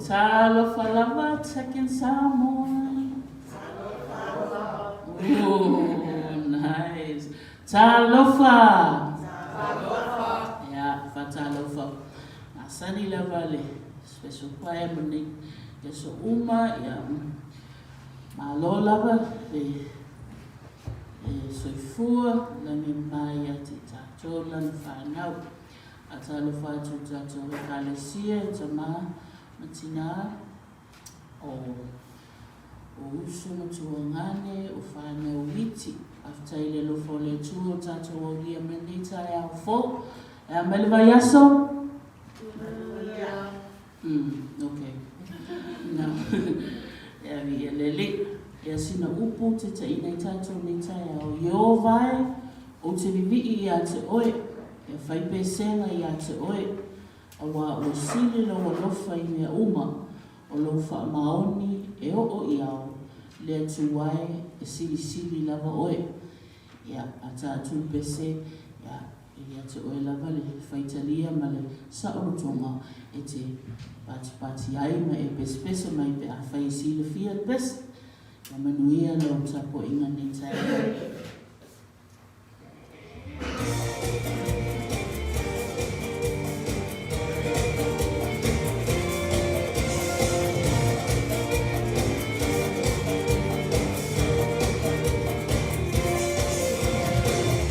Talofa lava Check-in Samoa. Ooh, nice. Talofa. Talofa. Ia, faatalofa. Masani lava le special choir mo nei aso uma, ia, malo lava le le soifua lagi ma ia te tatou lana fanau. Faatalofa atu i tatou Ekalesia i tama ma tina o o uso ma tuagane, o whanau iti. Faafetai i le alofa o le Atua o tatou aulia mai lenei taeao fou. E a mai le vaiaso? Manuia. Ok. No. E avi ia le Alii. Ia sina upu te taina i tatou nei taeao. Ieova e, ou te vivii ia te oe, e fai pesega ia te oe, auā ua sili lou alofa i mea uma, o lou faamaoni e oo i ao, le Atua e, e silisili lava oe. Ia, a tatou pese, ia, e ia te oe lava le faitalia ma le saolotoga e te patipati ai ma e pesepese mai pe afai e silafia le pese. Ia manuia lau tapuaiga nei taeao.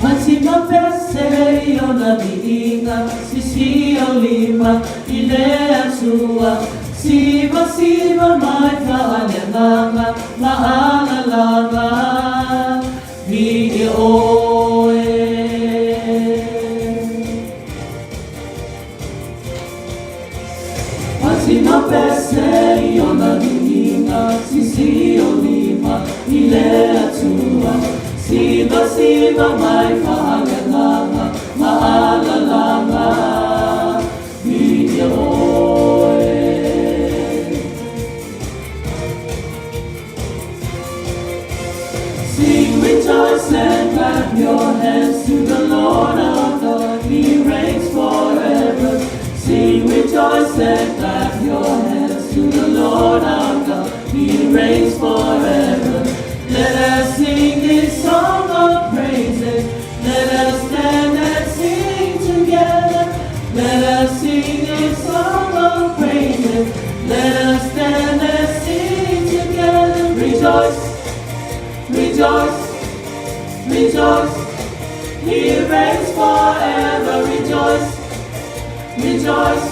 Matima pese i ona viiga, sisi o lima i le Atua, siva siva mai faaleagaga ma alalaga, viia oe. Matima pese i ona viiga, sisi o lima i le Atua, siva siva mai faaleagaga ma alalaga, viia oe. Sing, rejoice and clap your hands to the Lord our God, He reigns forever. Sing, rejoice and clap your hands to the Lord our God, He reigns forever. Let us sing this song of praises. Let us stand and sing together. Let us sing this song of praises. Let us stand and sing together. Rejoice, rejoice, rejoice. He reigns forever. Rejoice, rejoice,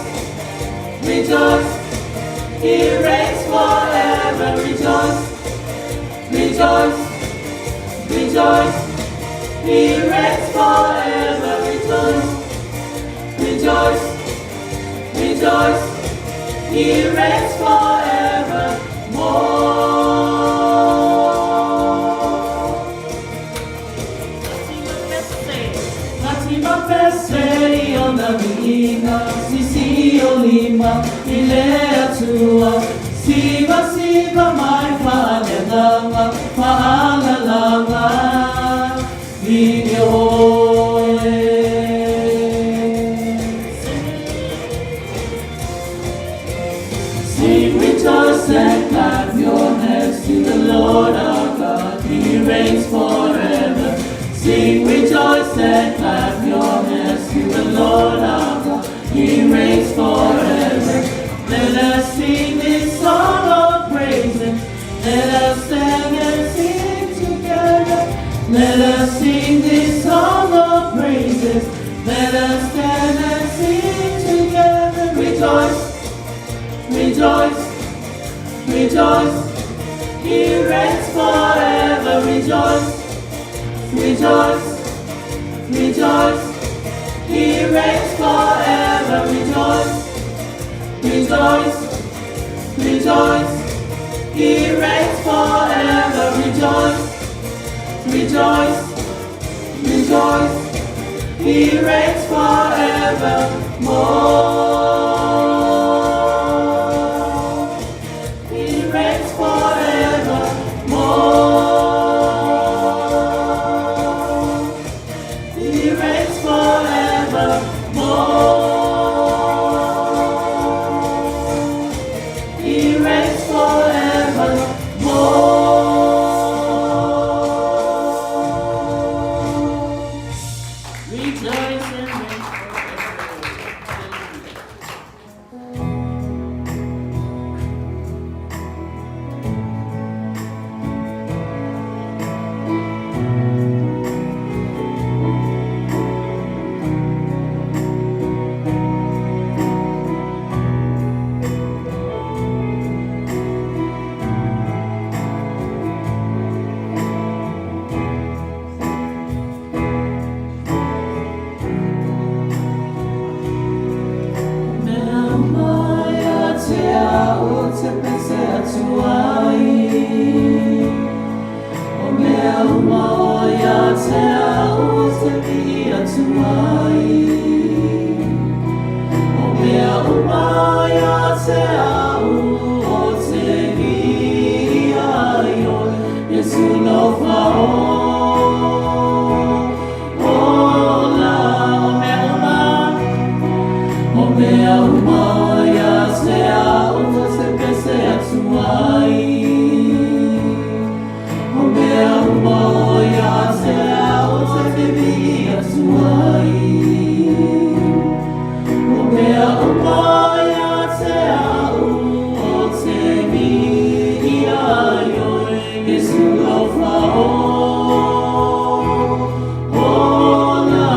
rejoice. He reigns forever. Rejoice, rejoice, rejoice. He reigns forever. Rejoice, rejoice, rejoice. He reigns forevermore. Matima pese i ona viiga, sisi o lima i le Atua, siva siva mai faaleagaga, faalalaga, viia oe. Sing, rejoice and clap your hands to the Lord our God. He reigns forever. Sing, rejoice and clap your hands to the Lord our God. He reigns forever. Let us sing this song of praises. Let us stand and sing together. Let us sing this song of praises. Let us stand and sing together. Rejoice, rejoice, rejoice. He reigns forever. Rejoice, rejoice, rejoice. He reigns forever. Rejoice, rejoice, rejoice. He reigns forever. Rejoice, rejoice, rejoice. He reigns forevermore. He reigns forevermore. He reigns forevermore. te mihi atu ai. O mea uma ia te au o te mihi ai oe, Iesu lofa o ola. O mea uma, o mea uma ia te au o te pese atu ai. O mea uma ia te au o te mihi atu ai. O mea uma ia te au o te mihi ai oe, Iesu lofa o ola,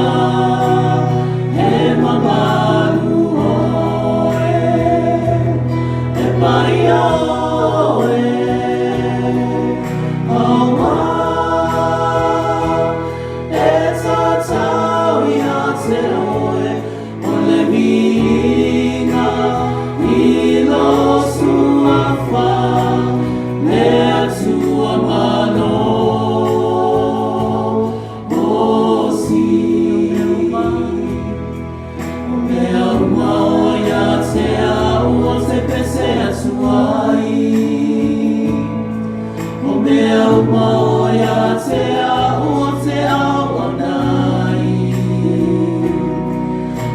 he mamalu oe, e paia oe, aua e tatau ia te oe, o le viiga i lo suafa, le Atua malo osi. O mea uma ia te au o te pese atu ai. O mea uma ia te au o te au anai.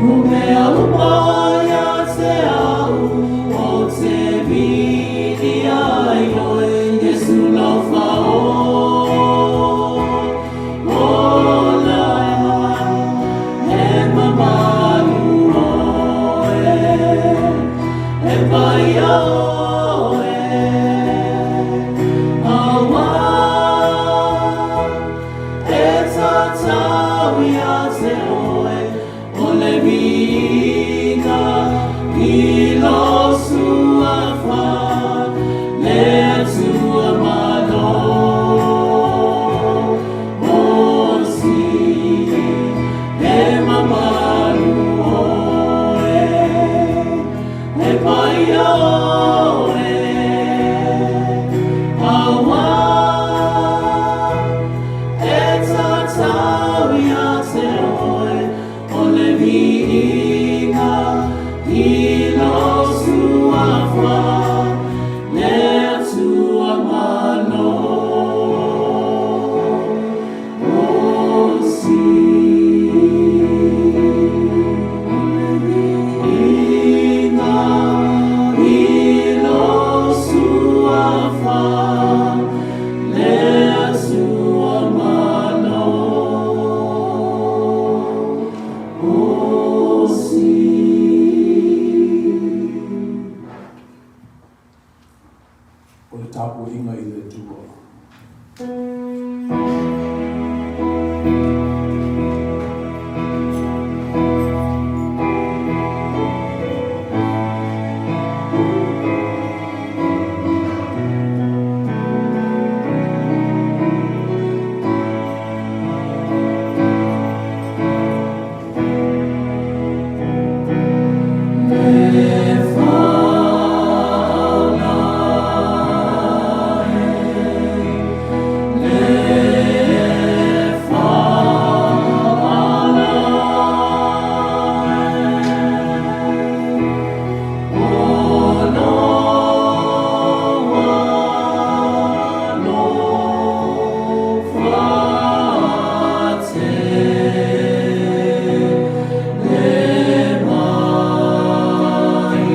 O mea uma ia te au o te mihi ai oe, Iesu lofa o ola, he mamalu oe, e paia oe, aua e tatau ia te oe, o le viiga i lo suafa, le Atua malo osi, he mamalu oe, e paia oe, aua e tatau ia te oe, o le viiga i lo suafa, le Atua malo osi. O le viiga i lo suafa, le Atua malo osi. O le tapuaiga i le Atua. Le fauna e, le fauna e, o loa lofa tele mai,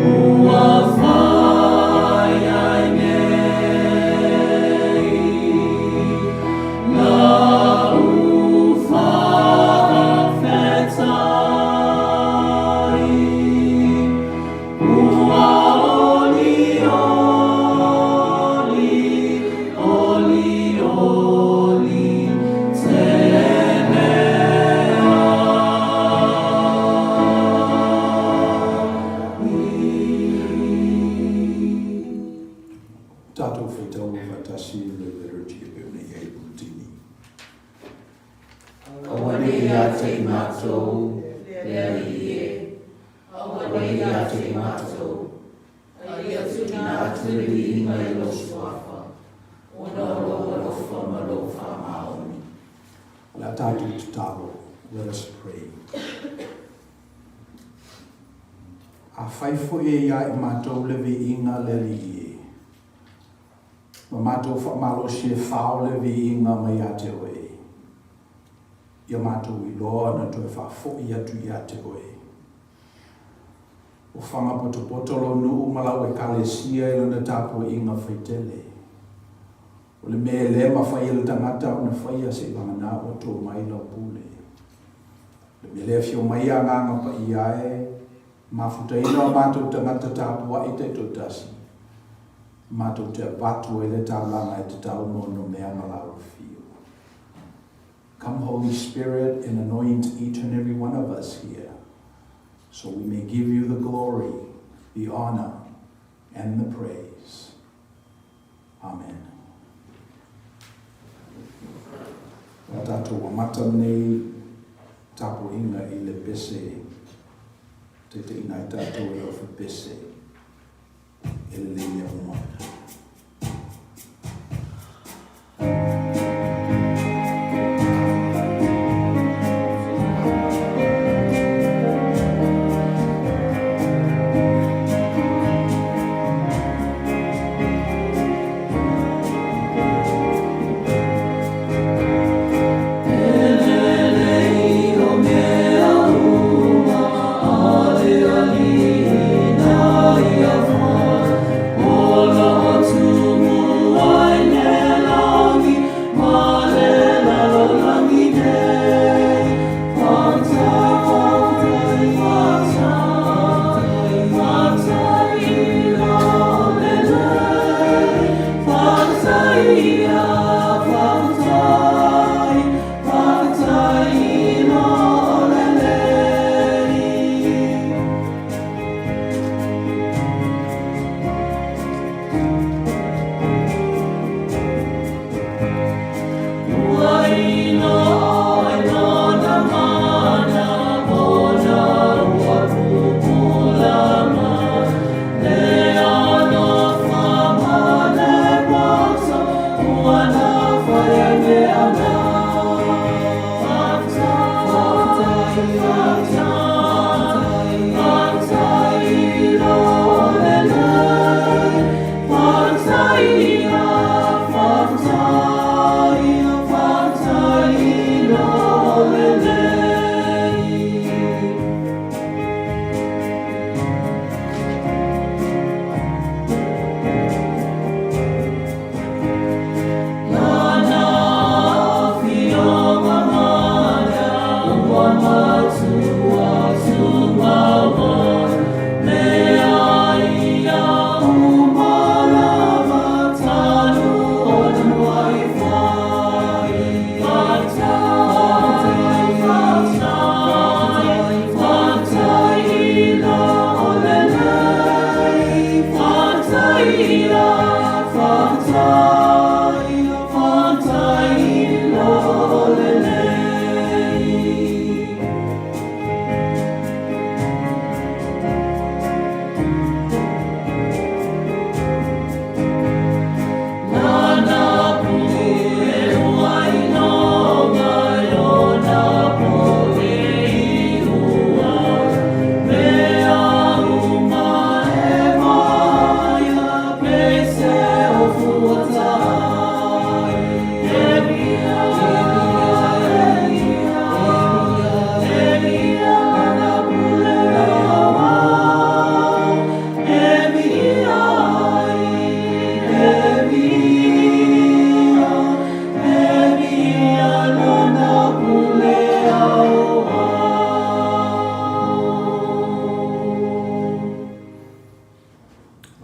ua fai ai nei lau faafetai. Ua oli oli, oli oli tele ai. Tatou faitau faatasi i le liturgy e pei ona i ai bulutini. Aua ne i ia te i matou, le Alii e. Aua ne i ia te i matou, a ia tuuina atu le viiga i lou Suafa, ona o lou alofa ma lou faamaoni. Le a tatou tatalo, let us pray. Afai foi e ia i matou le viiga le Alii e, ma matou faamalosi e fao le viiga mai ia te Oe, ia matou iloa ona toe faafoi atu ia te Oe. Ua faga potopoto lou nuu ma lau Ekalesia i lana tapuaiga faitele. O le mea e le mafai e le tagata ona faia seivagana ua to mai lau pule. O le mea lea afio mai Agaga Paia e mafutaina o matou tagata tapuai taitoatasi, matou te avatu ai le taulaga e tatau mo nomea ma laulafio. Come Holy Spirit and anoint each and every one of us here, so we may give you the glory, the honor, and the praise. Amen. O tatou amata nei tapuaiga i le pese taitaiina ai tatou e ofe pese e lelei mea uma.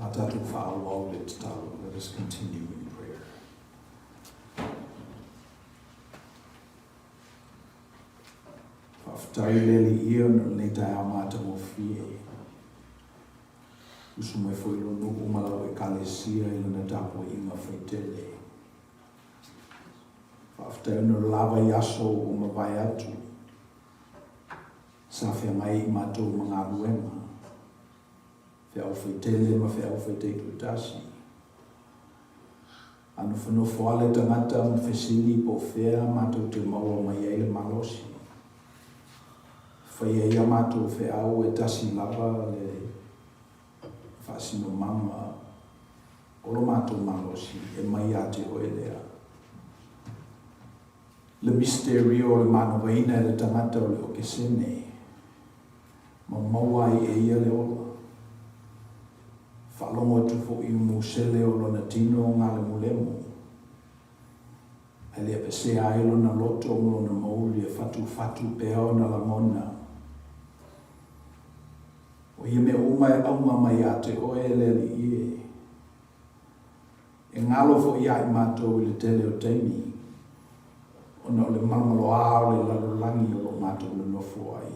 A tatou faaauau le tatalo. Let us continue in prayer. Faafetai le Alii e ona o lenei taeao matagofie. Usu mai foi lou nuu ma lau Ekalesia i lana tapuaiga faitele. Faafetai ona o le lava i aso ua mavae atu. Sa feagai i matou ma galuega. Feau faitele ma feau faitaituatasi. A nofonofo lava le tagata ma fesili po o fea matou te maua mai ai le malosi. Fai ai a matou feau e tasi lava le faasinomaga o lo matou malosi e mai ia te oe lea. Le misterio o le manavaina e le tagata o le okesene ma maua ai e ia le ola. Faalogo atu foi i musele o lona tino galemulemu, ae le apesea ai lona loto ma lona mouli e fatufatu pea ona lagona. O ia mea uma e auga mai ia te oe e le Alii e. E galo foi ia i matou i le tele o taimi, ona o le malomaloa o le lalolagi o lo o matou nonofo ai.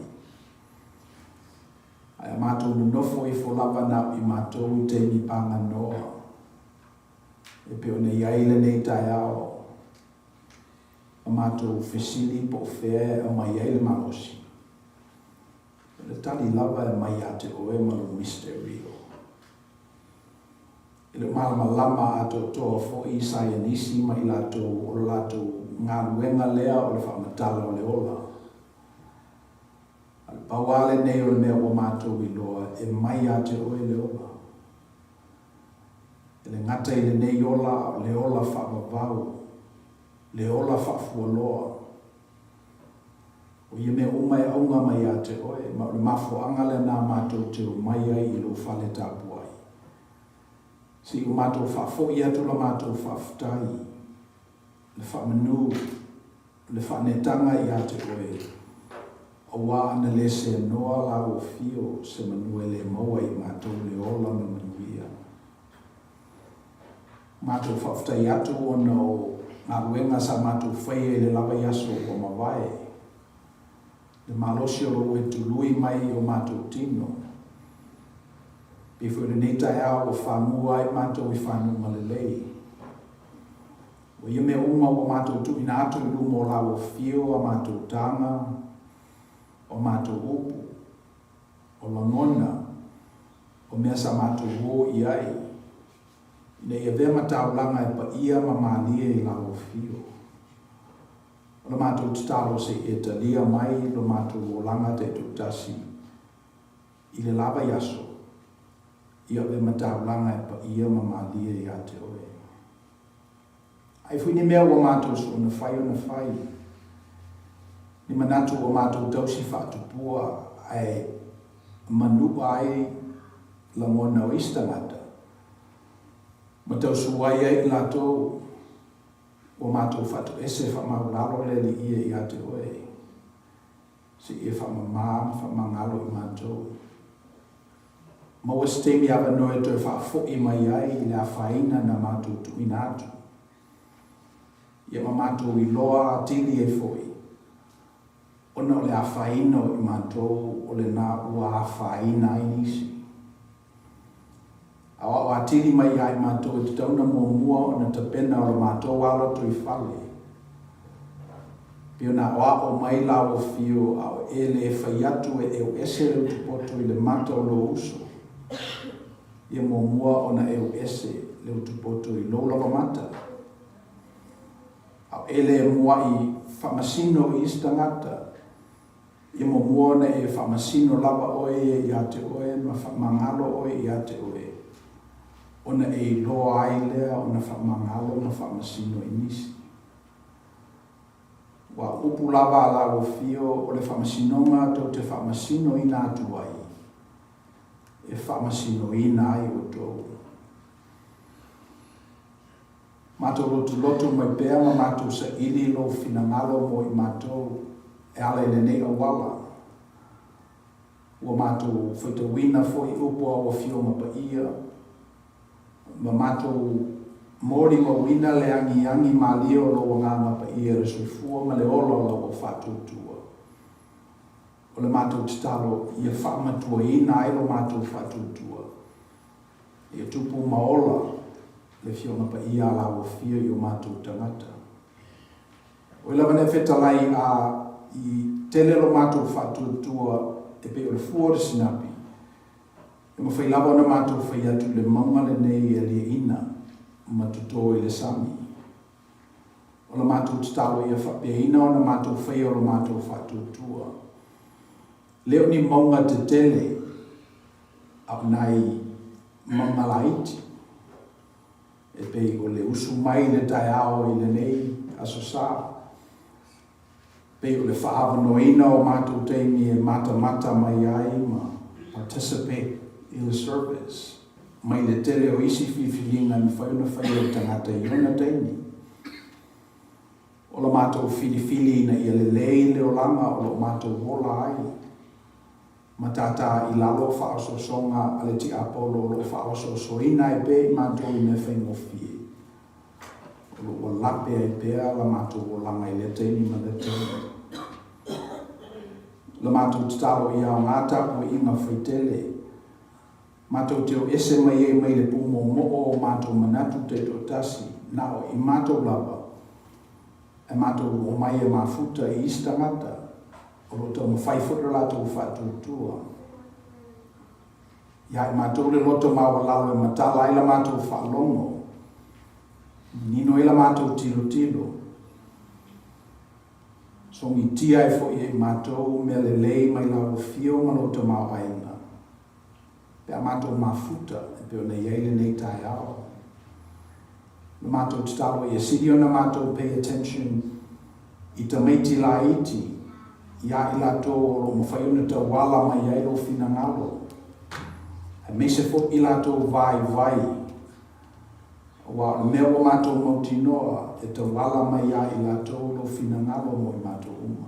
Ae a matou nonofo ifo lava na o i matou i taimi paganoa, e pei ona i ai lenei taeao, ma matou fesili po o fea e aumai ai le malosi, o le tali lava e aumai ia te oe ma lou misterio. E le o malamalama atoatoa foi saienisi ma i latou o le latou galuega lea o le faamatala o le ola. A o le pau lava lenei o le mea ua matou iloa e mai ia te oe le ola. E le gata i lenei ola a o le ola faavavau, le ola faafualoa. O ia mea uma e auga mai ia te oe, ma o le mafuaaga lena matou te omai ai i lou fale tapuai. Se i o matou faafoi atu la matou faafetai, le faamanu, le faaneetaga ia te oe, auā ana le seanoa la ua fio se manu e le maua i matou le ola ma le manuia. Matou faafetai atu ona o galuega sa matou faia i le lava i aso ua mavae, le malosi o lou e tului mai i o matou tino. Pei foi o lenei taeao ua famua ai matou i fanuga lelei. O ia mea uma ua matou tuuina atu i luma o la ua fio a matou taga, o matou upu, o lagona, o mea sa matou o i ai, ina ia avea ma taulaga e paia ma malie i la ua fio. O la matou tatalo se i e talia mai lo matou olaga taitoatasi i le la vaiaso, ia avea ma taulaga e paia ma malie ia te oe. Ai foi ni mea ua matou soona fai ona fai, ni manatu ua matou tausi faatupua ae manua ai lagona o isi tagata, ma tausuai ai i latou ua matou faatoese faamaulalo le Alii e ia te oe, se i e faamama ma faamagalo i matou. Maua se taimi avanoa e toe faafoi mai ai le afaina na matou tuuina atu. Ia ma matou iloa atili ai foi, ona o le afaina o i matou o lena ua afaina ai nisi. Aoao atili mai ia i matou e tatau ona muamua ona tapena o lo matou alo atu i fale. Pei ona aoao mai la ua fio a o e le fai atu e eu ese le utupoto i le mata o lou uso, ia muamua ona eu ese le utupoto i lou lava mata. A o e le muai faamasino i isi tagata, Ia muamua ona e faamasino lava oe ia te oe ma faamagalo oe ia te oe, ona e iloa ai lea ona faamagalo ma faamasino i nisi. Ua upu lava a la ua fio o le faamasinoga tou te faamasinoina atu ai, e faamasinoina ai outou. Matou lotulotu mai pea ma matou saili lou finagalo mo i matou e ala i lenei auala. Ua matou faitauina foi upu a ou Afioga Paia, ma matou molimauina le agiagi malie o lou Agaga Paia i le soifua ma le ola o lau aufaatuatua. O le matou tatalo ia faamatuaina ai lo matou faatuatua. Ia tupu ma ola le Afioga Paia a la ua fia i o matou tagata. Oi lava nei fetalai a i tele lo matou faatuatua e pei o le fua o le sinapi, e mafai lava ona matou fai atu i le mauga lenei e aliaina ma toto i le sami. O la matou tatalo ia faapeaina ona matou faia o lo matou faatuatua. Le o ni mauga tetele, a o nai mauga laiti, e pei o le usu mai i le taeao i lenei Aso Sa, pei o le faaavanoaina o matou taimi e matamata mai ai ma participate i le service, mai le tele o isi filifiliga e mafai ona faia e le tagata i ona taimi. O la matou filifili ina ia lelei le olaga o lo o matou ola ai, ma tātā i lalo faaosoosoga a le tiapolo o lo o faaosoosoina ai pea i matou i mea faigofie, o lo o ua lape ai pea la matou olaga i lea taimi ma lea taimi. La matou tatalo ia aoga tapuaiga faitele, matou te o ese mai ai mai le pūmoomoo o matou manatu taitoatasi, na o i matou lava, ae matou omai e mafuta i isi tagata o lo o taumafai foi lo latou faatuatua. Ia i matou le loto maualalo e matala ai la matou faalogo, manino ai la matou tilotilo, sogitia ai foi e i matou mea lelei mai lau afio ma lou tamaoaiga, pe a matou mafuta e pei ona i ai lenei taeao. Na matou tatalo ia sili ona matou pay attention i tamaiti laiti ia i latou o lo o mafai ona tauala mai ai lou finagalo, aemaise foi i latou vaivai, aua o le mea ua matou mautinoa e tauala mai ia i latou lou finagalo mo i matou uma.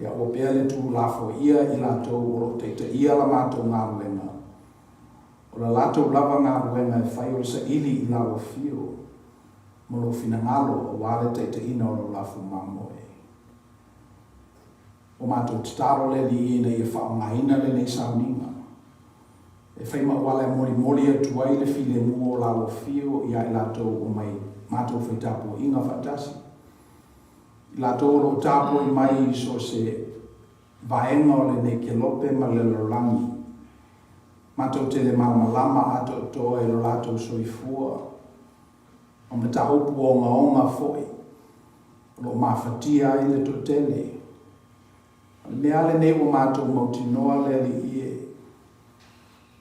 Ia aua pea le tuulafoaia i latou o lo o taitaia la matou galuega, O la latou lava galuega e fai o le saili i lau afio ma lou finagalo aua le taitaiina o lau lafo mamoe. Ua matou tatalo le Alii ina ia faaaogaina lenei sauniga e fai ma auala e molimoli atu ai le filemu o lau afio ia i latou o mai matou fai tapuaiga faatasi, i latou o lo o tapuai mai i so o se vaega o lenei kelope ma le lalolagi. Matou te le malamalama atoatoa i lo latou soifua, o mataupu ogaoga foi o lo o mafatia ai le toatele. O le mea lava lenei ua matou mautinoa le Alii e,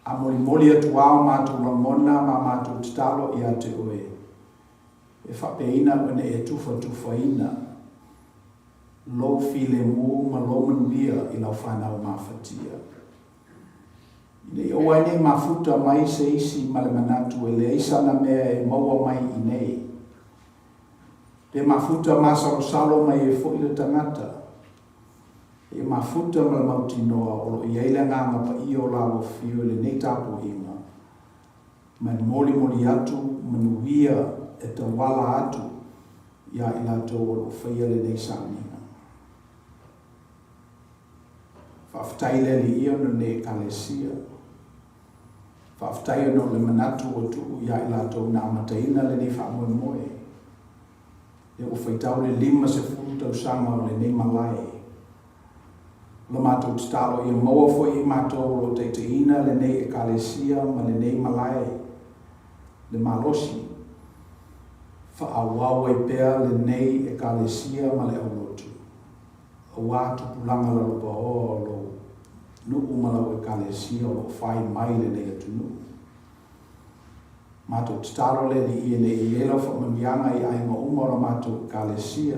a molimoli atu lava o matou lagona ma a matou tatalo ia te Oe, e faapeaina ona e tufatufaina Lou filemu ma Lou manuia i Lau fanau mafatia. Ina ia aua ai nei mafuta mai se isi ma le manatu e leai sana mea e maua mai i nei. Pe mafuta masalosalo mai ai foi le tagata, ia mafuta ma le mautinoa o lo o i ai le Agaga Paia o lau Afio i lenei tapuaiga, ma e molimoli atu manuia e tauala atu iā i latou o lo o faia lenei sauniga. Faafetai le Alii ona o lenei Ekalesia. Faafetai ona o le manatu ua tuu ia i latou na amataina lenei faamoemoe. Lea ua faitau le 50 tausaga o lenei malae. O la matou tatalo ia maua foi i matou o lo o taitaiina lenei Ekalesia ma lenei malae le malosi, faaauau ai pea lenei Ekalesia ma le aulotu. Aua tupulaga lalovaoa o lou nuu ma lau Ekalesia o lo o fai mai lenei atunuu. Matou tatalo le Alii ina ia i ai lau faamanuiaga i aiga uma o la matou Ekalesia,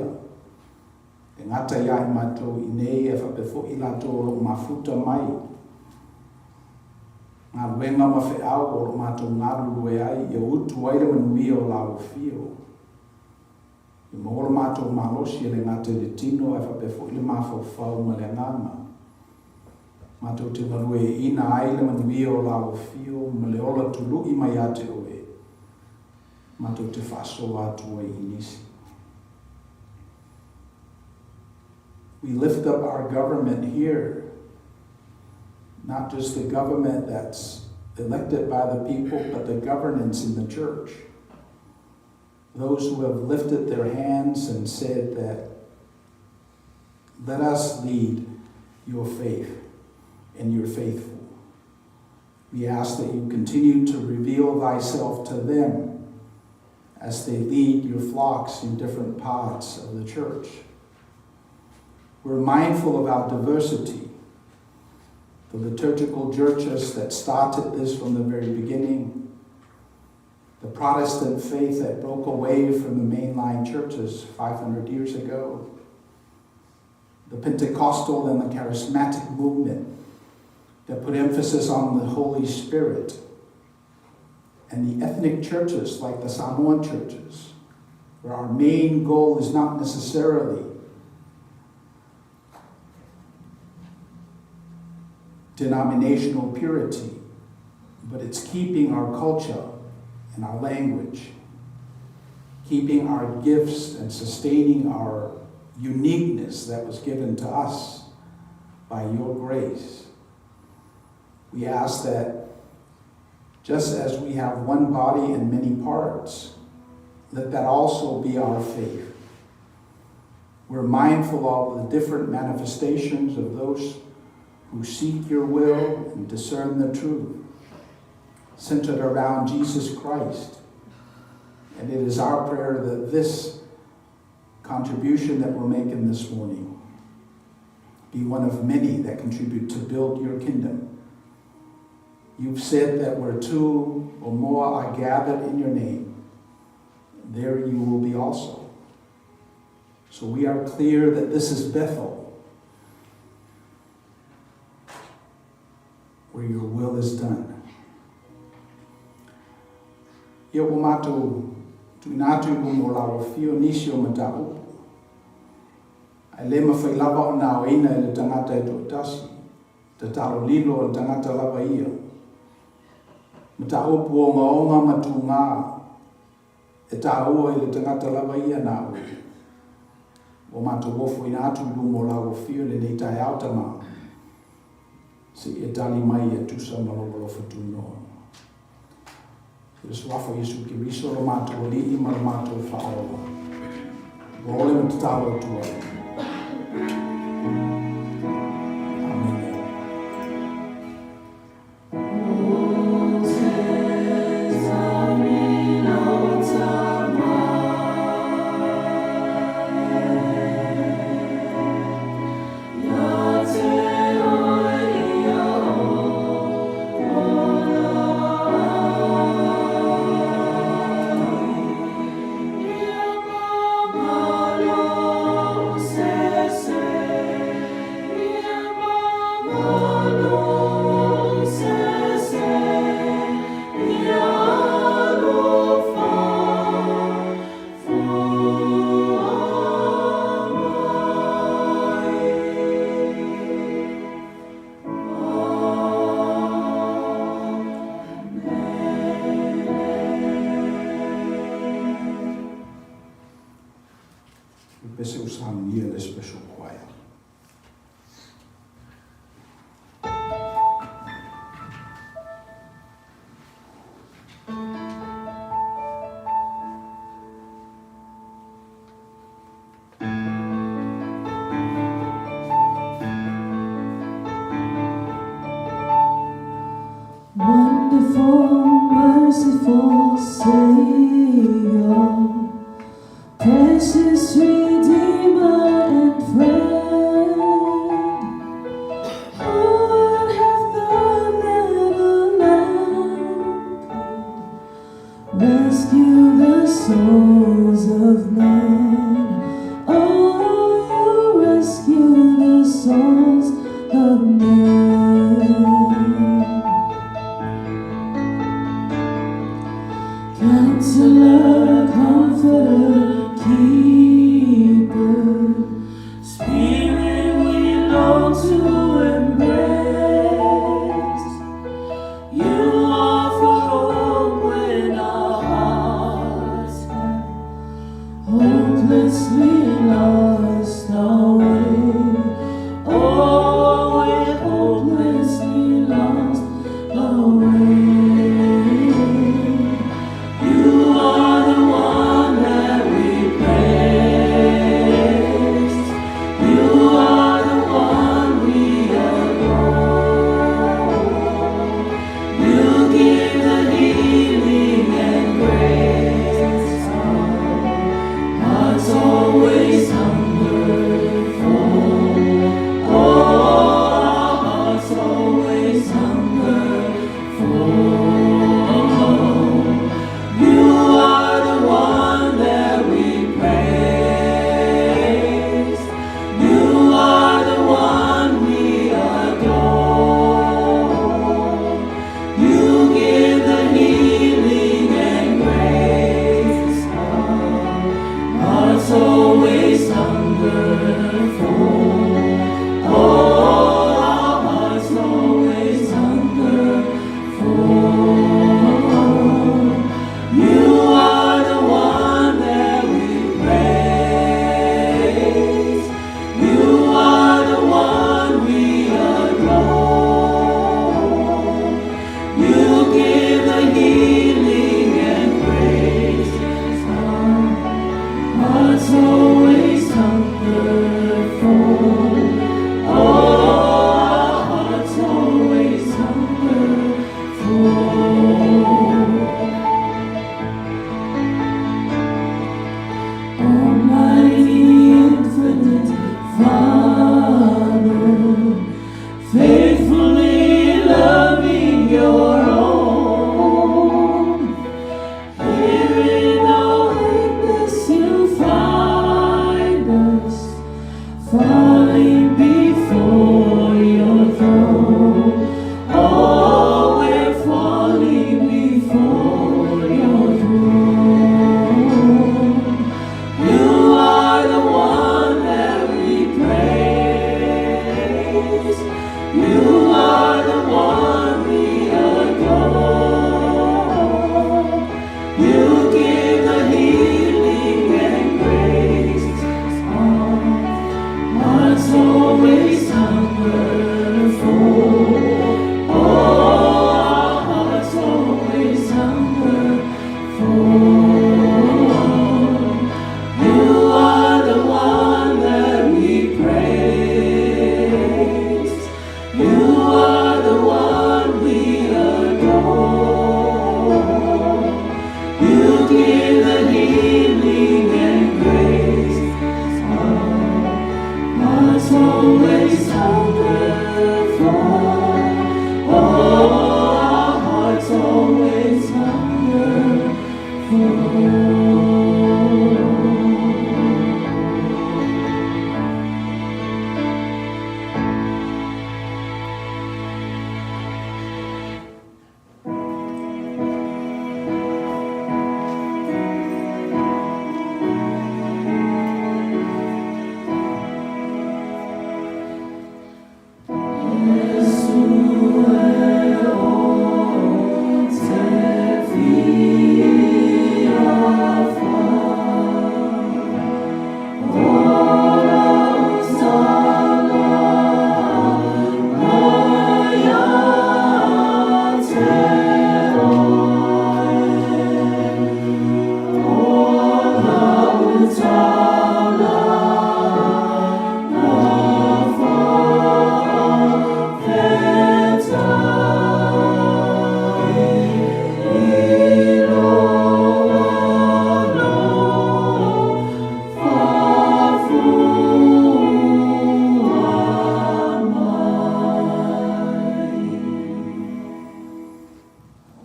e gata ia i matou i inei ae faapea foi i latou o lo o mafuta mai galuega ma feau o lo o matou galulue ai ia utu ai le manuia o lau afio. E maua lo matou malosi e le gata i le tino ae faapea foi le mafaufau ma le agaga. Matou te galueaiina ai le manuia o lau afio ma le ola tului mai ia te oe, matou te faasoa atu ai i nisi. We lift up our government here, not just the government that's elected by the people, but the governance in the church. Those who have lifted their hands and said that, let us lead your faith and your faithful. We ask that you continue to reveal thyself to them. as they lead your flocks in different parts of the church. We're mindful of our diversity, the liturgical churches that started this from the very beginning, the Protestant faith that broke away from the mainline churches 500 years ago, the Pentecostal and the Charismatic movement that put emphasis on the Holy Spirit, and the ethnic churches like the Samoan churches, where our main goal is not necessarily denominational purity, but it's keeping our culture and our language, keeping our gifts and sustaining our uniqueness that was given to us by your grace. We ask that just as we have one body and many parts, let that also be our faith. We're mindful of the different manifestations of those who seek your will and discern the truth, centered around Jesus Christ. And it is our prayer that this contribution that we're making this morning be one of many that contribute to build your kingdom. You've said that where two or more are gathered in your name, there you will be also. So we are clear that this is Bethel, where your will is done. Ia ua matou tuuina atu i luma o lau afio nisi o mataupu, ae le mafai lava ona aoina e le tagata e toatasi, tatalo lilo a le tagata lava ia. Mataupu ogaoga ma tugā e taua i le tagata lava ia na oe. Ua matou ofoina atu i luma o lau afio i lenei taeao tama, seia tali mai e tusa ma lou alofa tunoa. I le Suafa o Iesu Keriso lo matou Alii ma lo matou Faaola. Ua ole ma tatalo atu ai. Amene. Pese o saunia le special choir. Wonderful, merciful Savior, precious Redeemer and friend. Who would have thought that a lamb could rescue the souls of men? Oh, you rescue the souls of men. Counselor, comforter, keeper, Spirit we long to embrace. You offer hope when our hearts have hopelessly lost our way. Oh, we're hopelessly lost our way. You are the one that we praise. You are the one we hearts always hunger for. Oh, our hearts always hunger for. You are the one that we praise. You are the one we adore. You give the healing and grace. Our hearts always hunger for. Oh, our hearts always hunger for.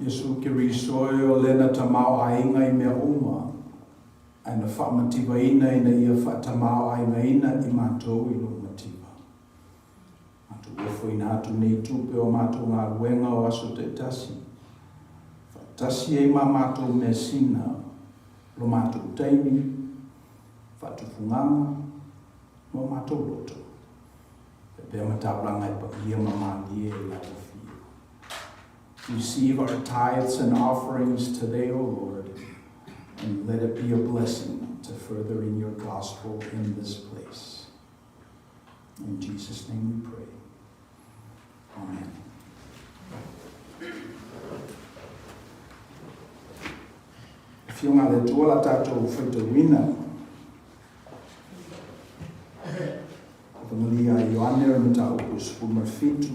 Iesu Keriso e, o le na tamaoaiga i mea uma, ae na faamativaina ina ia faatamaoaigaina i matou i lou mativa. Matou ofoina atu nei tupe o matou galuega o aso taitasi, faatasi ai ma matou measina, lo matou taimi, faatufugaga, ma o matou loto, e pea ma taulaga e paia ma malie i lau afio. Receive our tithes and offerings today, O Lord, and let it be a blessing to furthering your gospel in this place. In Jesus' name we pray. Amen. Afioga a le Atua la tatou faitauina. Evagelia a Ioane o le mataupu 17.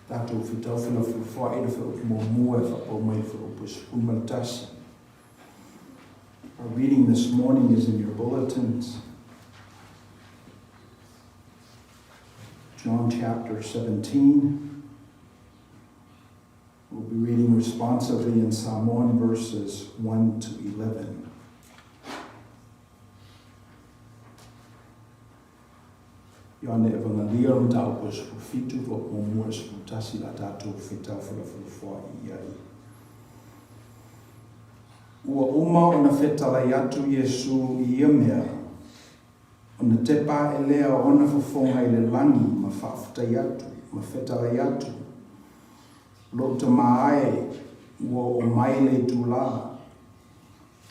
Tatou whitau felafolafoai i le whaupu muamua e whapau mai le whaupu 11. Our reading this morning is in your bulletins. John chapter 17. We'll be reading responsively in Samoan verses 1 to 11. Ioane Evangelia o le mataupu e 17 vao muamua e 11 la tatou fetau felafolafoai i ai. Ua uma ona fetalai atu Iesu i ia mea, ona tepa aʻe lea o ona fofoga i le lagi ma faafetai atu, ma fetalai atu, Lou Tama e, ua oo mai le itulā,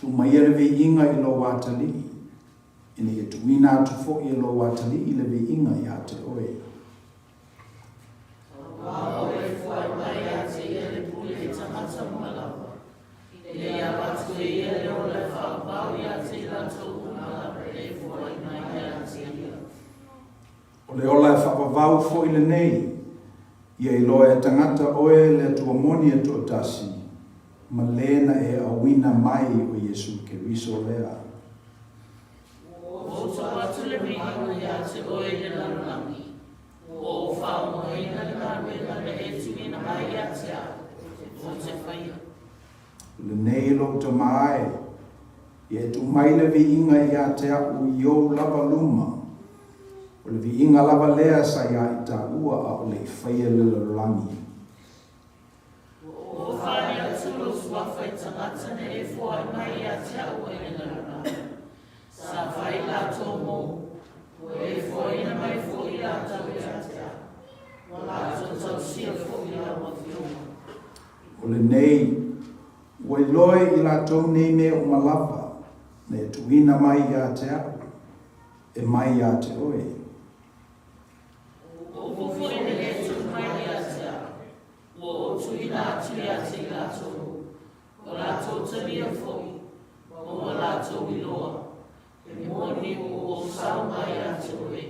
tuu maia le viiga i lou atalii, ina ia tuuina atu foi e lou atalii le viiga iā te oe. Aua o e fuai mai ia te ia le pule i tagata uma lava, ina ia avatu e ia le ola e faavavau ia te i latou uma lava e fuai mai ia te ia. O le ola e faavavau foi lenei, ia iloa e tagata oe le Atua moni e toatasi, ma le na e auina mai o Iesu Keriso lea. Ua ou tuu atu le viiga ia te oe i le lalolagi, ua ou faaomoina le galuega na e tuuina mai ia te au, ou te faia. Lenei lou tama e, ia e tuu mai le viiga ia te a'u i ou lava luma, o le viiga lava lea sa iā i tāua a o le i faia le lalolagi. Ua ou fale atu lou suafa i tagata na e foai mai ia te a'u e le lalolagi. Sa fai latou mou, ua e foaina mai foi latou ia te a'u, ua latou tausia foi lau afioga. O lenei, ua iloa e i latou nei mea uma lava, na e tuuina mai ia te a'u. e mai ia te oe. O upu foi na lē tuu mai ia te au, ua ou tuuina atu ia te i latou, ua latou talia foi, ma ua latou iloa, he moni ua ou sao mai ia te oe,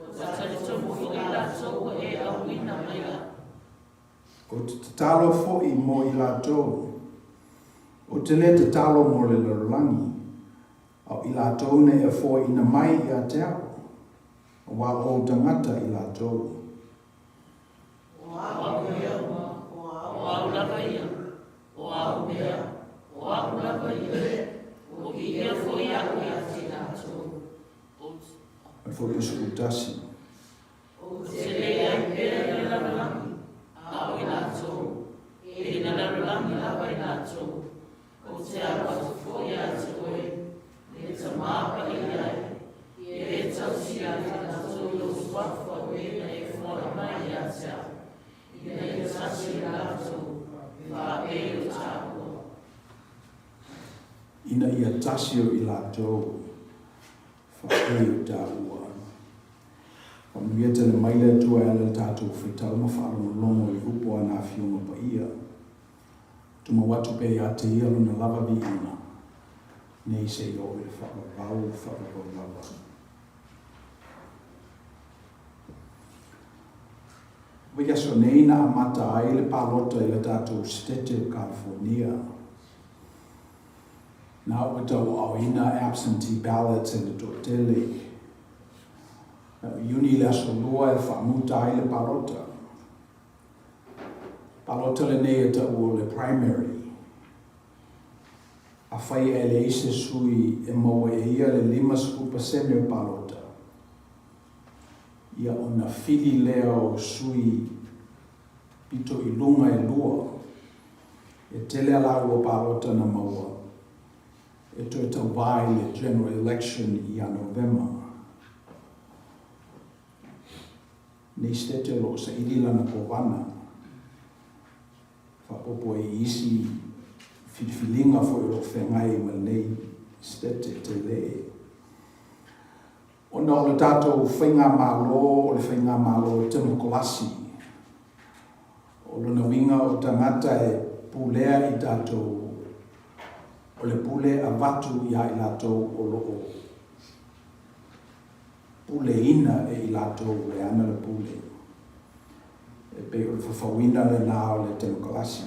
ua talitonu foi latou ua e auina mai au. Ou te tatalo foi mo i latou. Ou te lē tatalo mo le lalolagi, a o i latou na e foaiina mai ia te au, auā o ou tagata i latou. O au mea, o au lava ia, o au mea, o a'u lava ia, ua viia foi a'u ia te i latou. Ou te. Ma le fuaiupu 11. Ou te leai pea i le lalolagi, a o i latou, e i le lalolagi lava i latou, ou te alo atu foi ia te oe, le Tama Paia e, ia e tausi ia te latou i lou suafa o e na e foai mai ia te au, ina ia tasi i latou, faapei o tāua. Ina ia tasi o i latou, faapei o tāua. Faamanuia tele mai le Atua e ala i le tatou faitau ma faalogologo i upu o ana Afioga Paia. Tumau atu pea ia te Ia Lona lava viiga, nei seia oo i le faavavau, faavavau lava. Vaiaso nei na amata ai le palota i le tatou Setete o California. Na ua tauaaoina absentee ballots e le toatele. Na o Iuni le aso 2 e faamuta ai le palota. Palota lenei e taua o le primary. Afai ae leai se sui e maua e ia le 50% o palota, ia ona fili lea o sui pito i luga e lua, e tele a lāua palota na maua e toe tauvā i le general election ia Novema. Nei Setete o lo o saili lana kovana, faaopoopo ai i isi filifiliga foi o lo o feagai ma lenei Setete tele. Ona o le tatou faigamalo o le faigamalo temokolasi, o lona uiga o tagata e pulea i tatou, o le pule avatu ia i latou o lo o puleina e i latou e ana le pule. E pei o le fafauina lena o le temokalasi.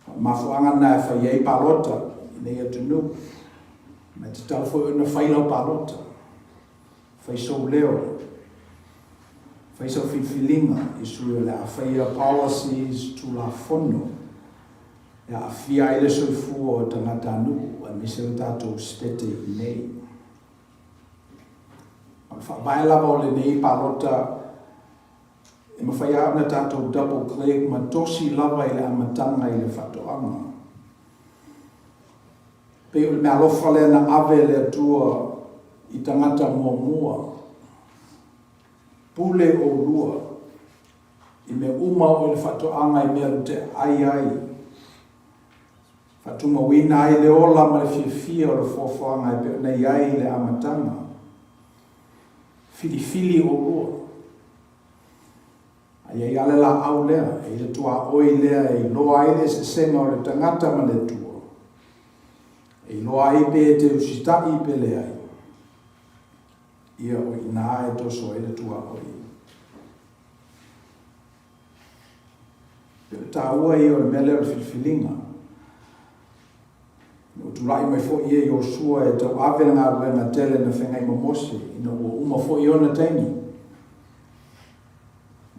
O le mafuaaga lena e fai ai palota i nei atunuu. Ma e tatau foi ona fai lau palota, fai sou leo, fai sau filifiliga i sui o le a faia policies, tulafono e aafia ai le soifua o tagatanuu aemaise le tatou Setete i inei. O le faavae lava o lenei palota E mafai lava ona tatou double click ma tosi lava i le amataga i le faatoaga. Pei o le meaalofa lea na ave e le Atua i tagata muamua, pule oulua i mea uma o i le faatoaga i mea ou te ai ai, faatumauina ai le ola ma le fiafia o le foafoaga e pei ona i ai i le amataga. Filifili oulua. A i ai lava le laau lea, e i ai le tuaoi lea e iloa ai le eseesega o le tagata ma le Atua, e iloa ai pe e te usitai pe leai, ia o i ina e toso ai le tuaoi. E pei o le taua ia o le mea lea o le filifiliga. Ina ua tulai mai foi ia Iosua e tauave le galuega tele na feagai ma Mose, ina ua uma foi ona taimi.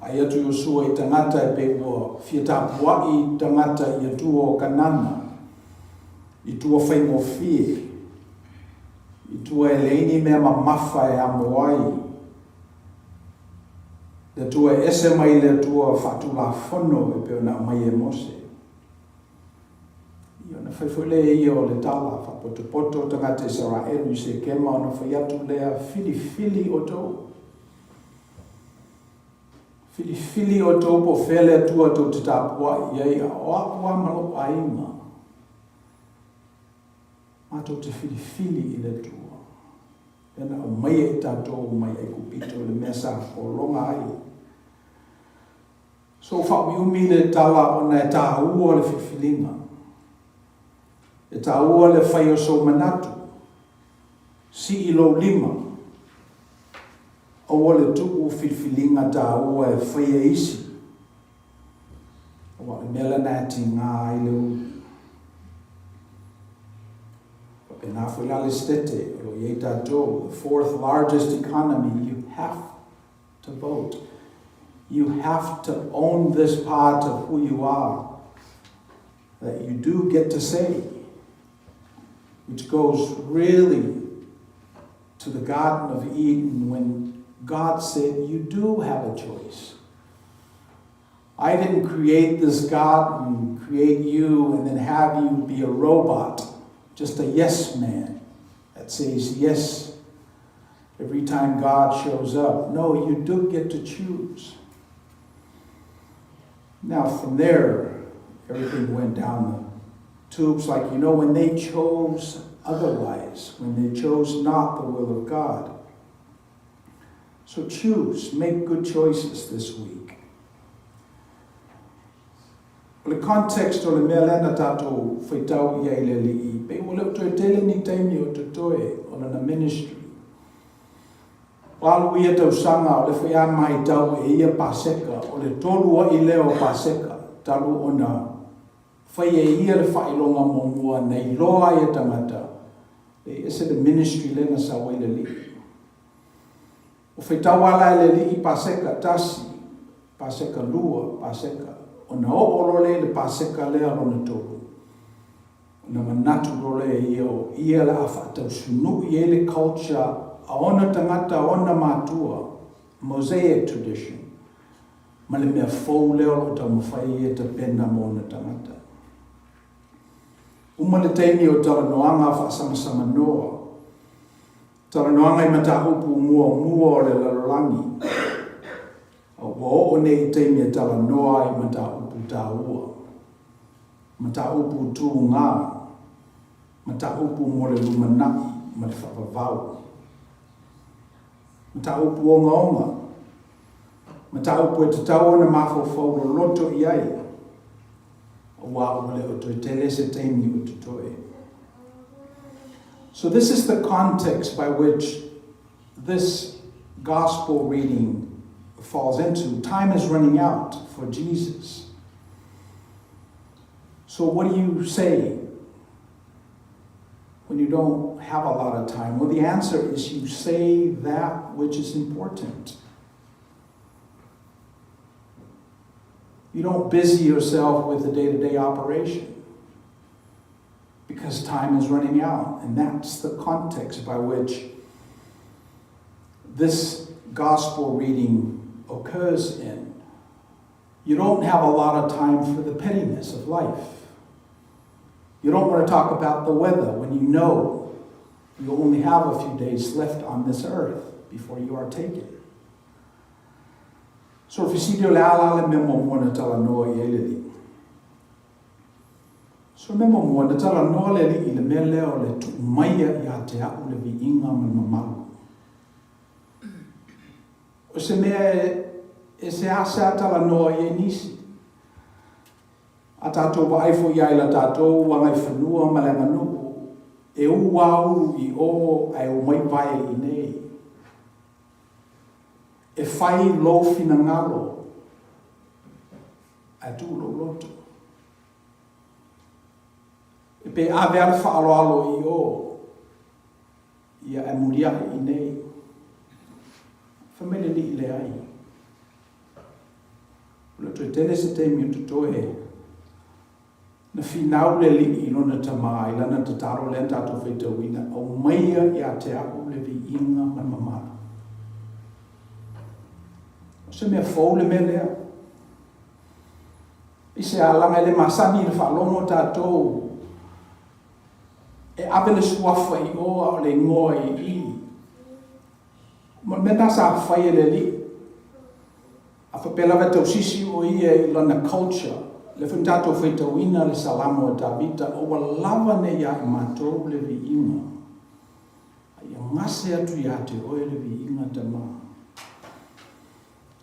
Vaai atu Iosua i tagata e pei ua fia tapuai tagata i atua o Kanana, i tua faigofie, i tua e leai ni mea mamafa e amo ai. Le Atua e ese mai le Atua faatulafono e pei ona aumai e Mose. Ia, ona fai foi lea e ia o le tala, faapotopoto tagata Isaraelu i Sekema, ona fai atu lea, Filifili outou. Filifili outou po o fea le Atua tou te tapuai i ai, a o a'u lava ma lou aiga, matou te filifili i le Atua. Lea na aumaia i tatou mai Aikupito, le mea sa fologa ai. So faaumiumi le tala ona e taua le filifiliga. E taua le fai o sou manatu. Sii lou lima. Aua le tuu filifiliga taua e fai e isi. Aua o le mea lena e tiga ai le ulu. Faapena foi la le Setete o lo o i ai tatou, the fourth largest economy, you have to vote. You have to own this part of who you are that you do get to say, which goes really to the Garden of Eden when God said, You do have a choice. I didn't create this garden, create you, and then have you be a robot, just a yes man that says yes every time God shows up. No, you do get to choose. Now, from there, everything went down the tubes. Like, you know, when they chose otherwise, when they chose not the will of God. So choose, make good choices this week. O le context o le mea lea na tatou faitau i ai i le Alii, pei ua le o toe tele ni taimi o totoe o lana ministry. Ua alu ia tausaga o le foi a maitau e ia Paseka, o le tolu a'i lea o Paseka talu ona fai e ia le faailoga muamua na iloa ai e tagata, e ese le ministry lea na sau ai le Alii. O faitau a la e le Alii Paseka tasi, Paseka lua, Paseka, ona oo loa lea i le Paseka lea lona tolu, ona manatu loa lea e ia o ia le a faatausunu'i ai le culture a ona tagata, a ona matua, Mosaic tradition, ma le mea fou lea o lo o taumafai ai e tapena mo ona tagata. Uma le taimi o talanoaga faasamasamanoa, Talanoaga i mataupu muamua o le lalolagi, a ua oo nei i taimi e talanoa ai i mataupu taua, mataupu tūgā, mataupu mo le lumanai ma le faavavau, mataupu ogaoga, mataupu e tatau ona mafaufau loloto i ai, aua ua le o toe tele se taimi o totoe. So this is the context by which this gospel reading falls into. Time is running out for Jesus. So what do you say when you don't have a lot of time? Well, the answer is you say that which is important. You don't busy yourself with the day to day operation because time is running out. And that's the context by which this gospel reading occurs in. You don't have a lot of time for the pettiness of life. You don't want to talk about the weather when you know you only have a few days left on this earth before you are taken. So fesili o le a la le mea muamua na talanoa i ai le Alii? So le mea muamua na talanoa le Alii i le mea lea o le tuu maia ia te a'u le viiga ma le mamalu. O se mea e seasea talanoa i ai nisi. A tatou vaai foi ia i la tatou agaifanua ma le aganuu, e ū a ulu i ō ae omai vae i nei. E fai lou finagalo ae tuu lou loto. E pe ave a le faaaloalo i o, ia ae muliaʻe i nei. Fai mai le Alii, Leai. O le toe tele se taimi o totoe. Na finau le Alii i lona Tama i lana tatalo lea na tatou faitauina, Aumaia ia te a'u le viiga ma le mamalu. O se mea fou le mea lea. I se alaga e le masani i le faalogo tatou e ave le suafa i o a o le igoa i i. Ma le mea lena sa fai e le Alii. A faapea lava e tausisi o ia i lana culture, lea foi na tatou faitauina le Salamo a Tavita, O ua lava nei ia i matou le viiga, a ia gase atu iā te oe le viiga Tama.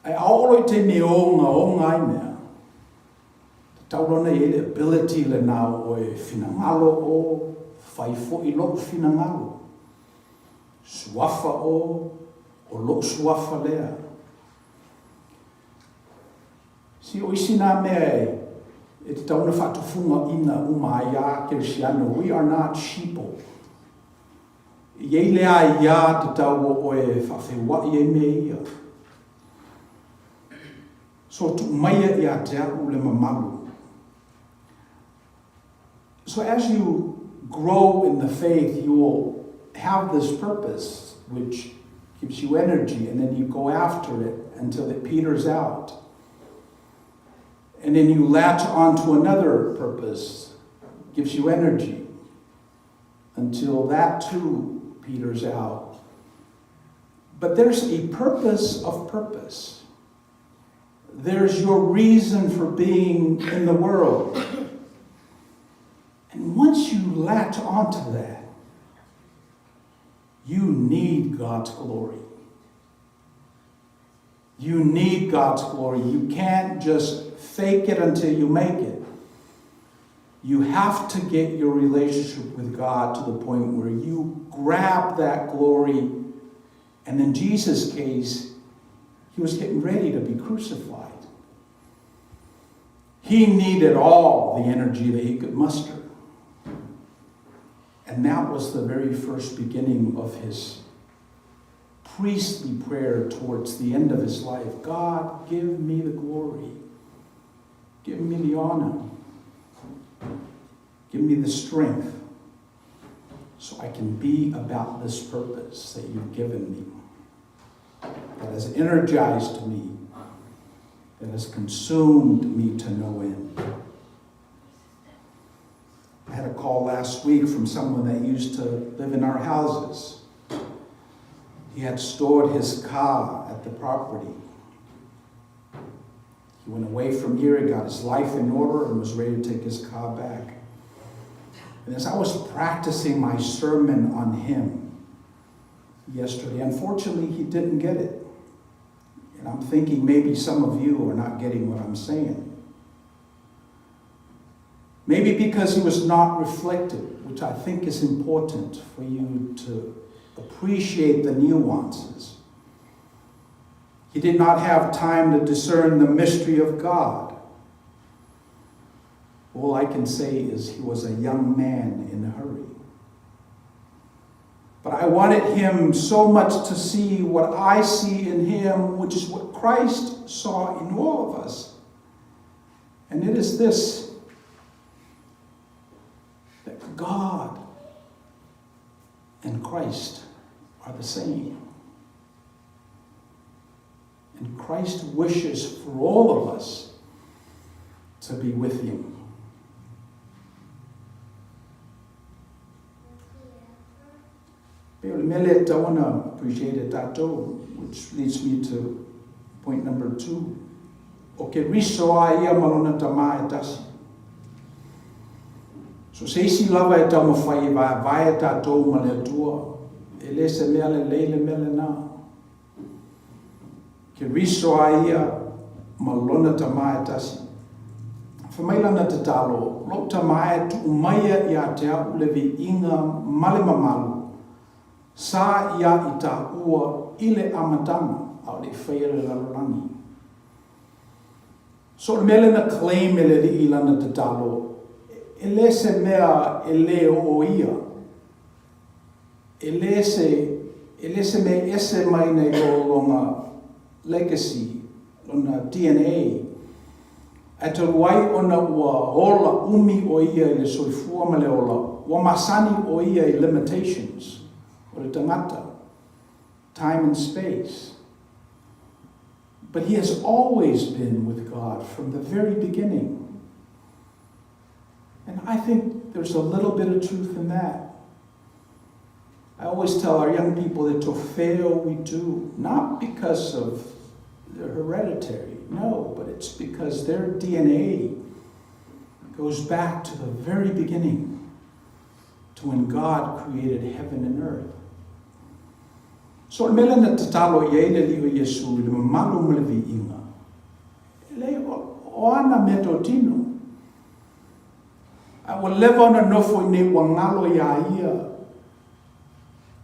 Ae a oo loa i taimi e ogaoga ai mea, tatau loa ona i ai le ability lena o oe e finagalo o, fai foi lou finagalo. Suafa o, o lou suafa lea. See, o isi nā mea e tatau ona faatufugaina uma ai a Kerisiano, we are not sheeple. E i ai le aiā tatau o oe e faafeuaʻi ai mea ia. So tuu maia iā te a'u le mamalu. So as you grow in the faith, you will have this purpose, which gives you energy, and then you go after it until it peters out. And then you latch onto another purpose, gives you energy, until that too peters out. But there's a purpose of purpose. There's your reason for being in the world. And once you latch onto that, you need God's glory. You need God's glory. You can't just fake it until you make it. You have to get your relationship with God to the point where you grab that glory. And in Jesus' case, he was getting ready to be crucified. He needed all the energy that he could muster. And that was the very first beginning of his priestly prayer towards the end of his life. God, give me the glory. Give me the honor. Give me the strength so I can be about this purpose that you've given me, that has energized me, that has consumed me to no end. I had a call last week from someone that used to live in our houses. He had stored his car at the property. He went away from here, he got his life in order, and was ready to take his car back. And as I was practicing my sermon on him yesterday, unfortunately, he didn't get it. And I'm thinking maybe some of you are not getting what I'm saying. Maybe because he was not reflective, which I think is important for you to appreciate the nuances. He did not have time to discern the mystery of God. All I can say is he was a young man in a hurry. But I wanted him so much to see what I see in him, which is what Christ saw in all of us. And it is this that God and Christ are the same. And Christ wishes for all of us to be with him. Pei o le mea lea e tatau ona appreciate e tatou, which leads me to point number two, o Keriso a ia ma lona Tama e tasi. So se isi lava e taumafai e vaevae tatou ma le Atua, e le se mea lelei le mea lena. Keriso a ia ma lona Tama e tasi. Fai mai lana tatalo, Lou Tama e, tuu maia ia te a'u le viiga ma le mamalu, sa ia i taua i le amataga, a o le i faia le lalolagi. So o le mea lea na claim e le Alii i lana tatalo, e le se mea e le o ia, e le se, e le se mea e ese mai nei lo lona legacy, lona DNA. Ae talu ai ona ua ola umi o ia i le soifua ma le ola, ua masani o ia i limitations o le tagata, time and space. But he has always been with God from the very beginning. And I think there's a little bit of truth in that. I always tell our young people that to fail we do, not because of their hereditary, no, but it's because their DNA goes back to the very beginning, to when God created heaven and earth. So o le mea lea na tatalo i ai le Alii o Iesu i le mamalu ma le viiga, e leai, o ana meatotino. A ua leva ona nofo i inei ua galo iā ia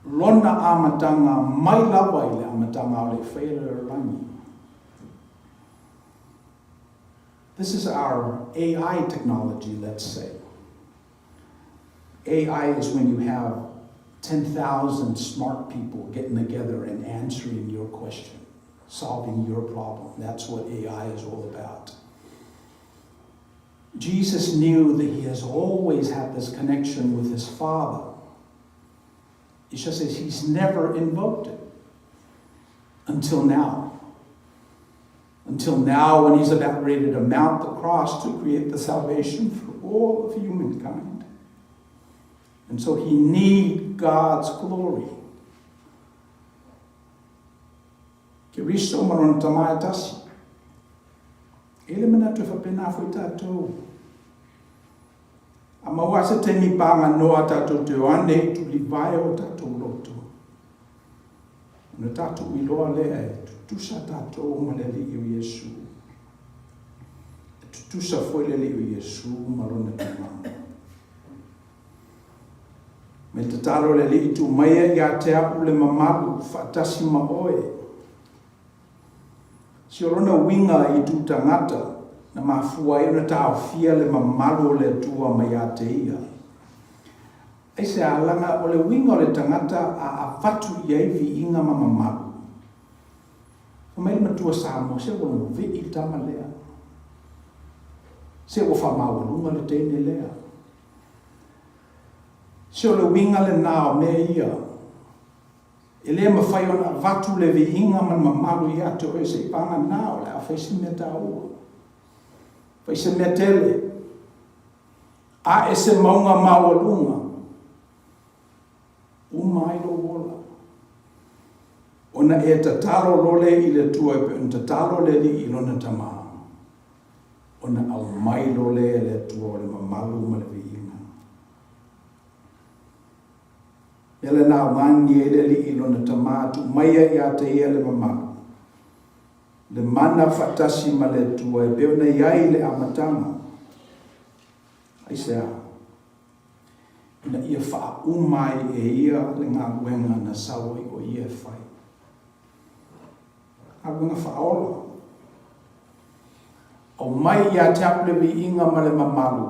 lona amataga mai lava i le amataga a o le i faia le lalolagi. This is our AI technology, let's say. AI is when you have 10,000 smart people getting together and answering your question, solving your problem. That's what AI is all about. Jesus knew that he has always had this connection with his Father. It's just that he's never invoked it until now. Until now, when he's about ready to mount the cross to create the salvation for all of humankind. And so he need God's glory. Keriso ma lona Tama e tasi. E i ai le manatu e faapena foi tatou. A maua se taimi paganoa tatou te o ane i tulivae o tatou loto, ona tatou iloa lea e tutusa tatou ma le Alii o Iesu. E tutusa foi le Alii o Iesu ma lona Tama. Me tatalo le Alii tuu maia ia te a'u le mamalu faatasi ma oe. Si o lona uiga i itu tagata na mafua ai ona taofia le mamalu o le Atua mai ia te ia. Aisea, leaga o le uiga o le tagata a avatu i ai viiga ma mamalu. Fai mai le matua Samoa, se ua logove'i le tama lea. Se ua faamaualuga le teine lea. Se o le uiga lena o mea ia, e le mafai ona avatu le viiga ma le mamalu ia te oe se i paga na o le a fai se mea taua, fai se mea tele, ae se mauga maualuga, uma ai lou ola. Ona e tatalo lole i le Atua e pei ona tatalo le Alii i lona Tama. Ona aumai lole e le Atua o le mamalu ma le viiga. Mea lena augani ai le Alii i lona Tama, tuu maia ia te ia le mamalu, le mana faatasi ma le Atua e pei ona i ai i le amataga. Aisea? Ina ia faauma ai e ia le galuega na sau ai o ia e fai. Galuega faaola. Aumai ia te a'u le viiga ma le mamalu,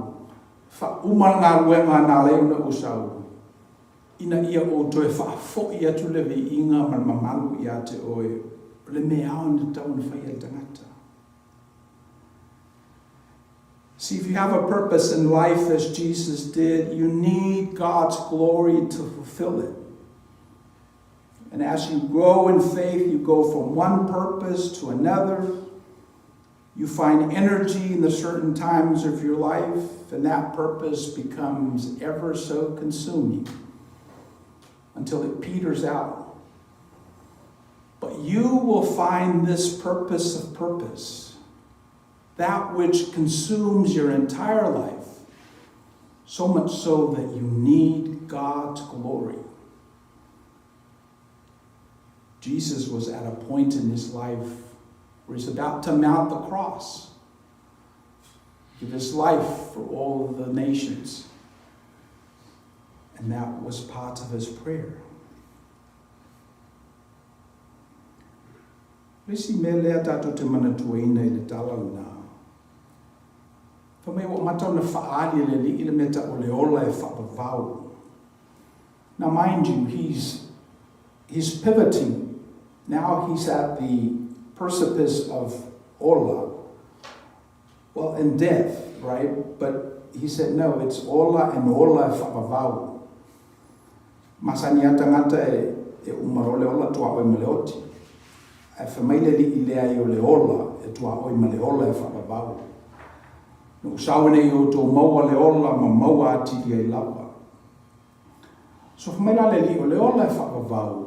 faauma le galuega na ala ai ona ou sau, ina ia ou toe faafoi atu le viiga ma le mamalu ia te oe, o le mea ao ona tatau ona faia e le tagata. See, if you have a purpose in life as Jesus did, you need God's glory to fulfill it. And as you grow in faith, you go from one purpose to another. You find energy in the certain times of your life, and that purpose becomes ever so consuming until it peters out. But you will find this purpose of purpose, that which consumes your entire life, so much so that you need God's glory. Jesus was at a point in his life where he's about to mount the cross, give his life for all the nations. And that was part of his prayer. Le isi mea lea tatou te manatuaina i le tala lena, fai mai ua amata ona faaali e le Alii le mea tau o le ola e faavavau. Now mind you, he's, he's pivoting. Now he's at the precipice of ola. Well, in death, right? But he said, no, it's ola and ola e faavavau. Masani a tagata e, e uma loa le ola tuaoi ma le oti. Ae fai mai le alii leai o le ola e tuaoi ma le ola e faavavau. Na ou sau ina ia outou maua le ola ma maua atili ai lava. So fai mai la le alii o le ola e faavavau,